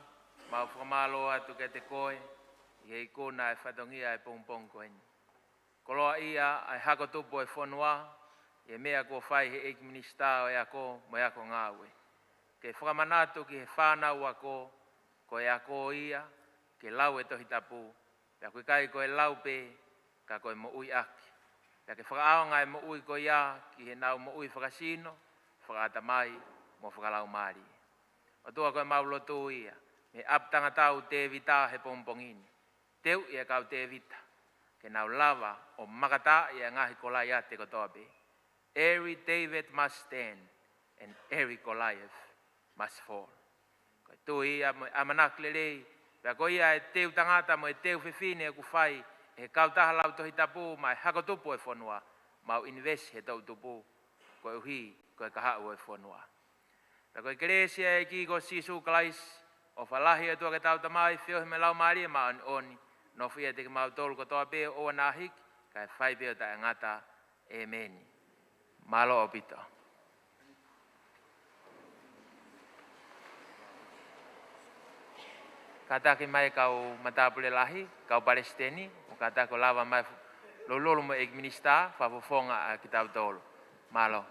mau fakamālō atu kiate koe, ʻi he ikuna e fatongia e pongipongi ko eni. Koloaʻia ʻa e hako tupu e fonua, ʻi he meʻa kuo fai he ʻEiki Minisitā ʻo e Ako mo e Ako Ngāue. Ke fakamanatu ki he fānau ako, ko e ako ia, ke lau e Tohi Tapu, pea ʻoku ʻikai ko e lau pē, ka ko e moʻui ʻaki. Pea ke fakaʻaonga e moʻui ko ia ki heʻenau moʻui fakasino, fakaʻatamai, mo fakalaumālie. ʻOtua, ko ʻemau lotu ia, mei he ʻapi tangatau Tēvita he pongipongi ni. Teuʻi e kau Tēvita, ke nau lava ʻo makataaʻi e ngaahi Kolaiate kotoa pē. Every David must stand and every Goliath must fall. Ko e tui ia mo e ʻamanaki lelei, pea ko ia e teu tangata mo e teu fefine ʻoku fai ʻe he kautaha lau Tohi Tapu maʻa e hako tupu e fonua, mau ʻinivesi he toʻu tupu, koeʻuhi ko e kahaʻu ʻo e fonua. Pea ko e kelesi ʻa e ʻEiki ko Sīsū Kalaisi, ʻofa lahi ʻa e ʻOtua ko e Tamai, feohi mo e Laumālie Māʻoniʻoni, nofoʻia ʻiate kimautolu kotoa pē ʻo ʻoua naʻa hiki, kae fai pē ʻo taʻengata. ʻĒmeni. Mālō ʻaupito. Kātaki mai kau matāpule lahi, kau palesiteni, ʻo kātaki ʻo lava mai fu-, lulululu mo e ʻEiki Minisitā, fakafofonga ʻa kitautolu. Mālō.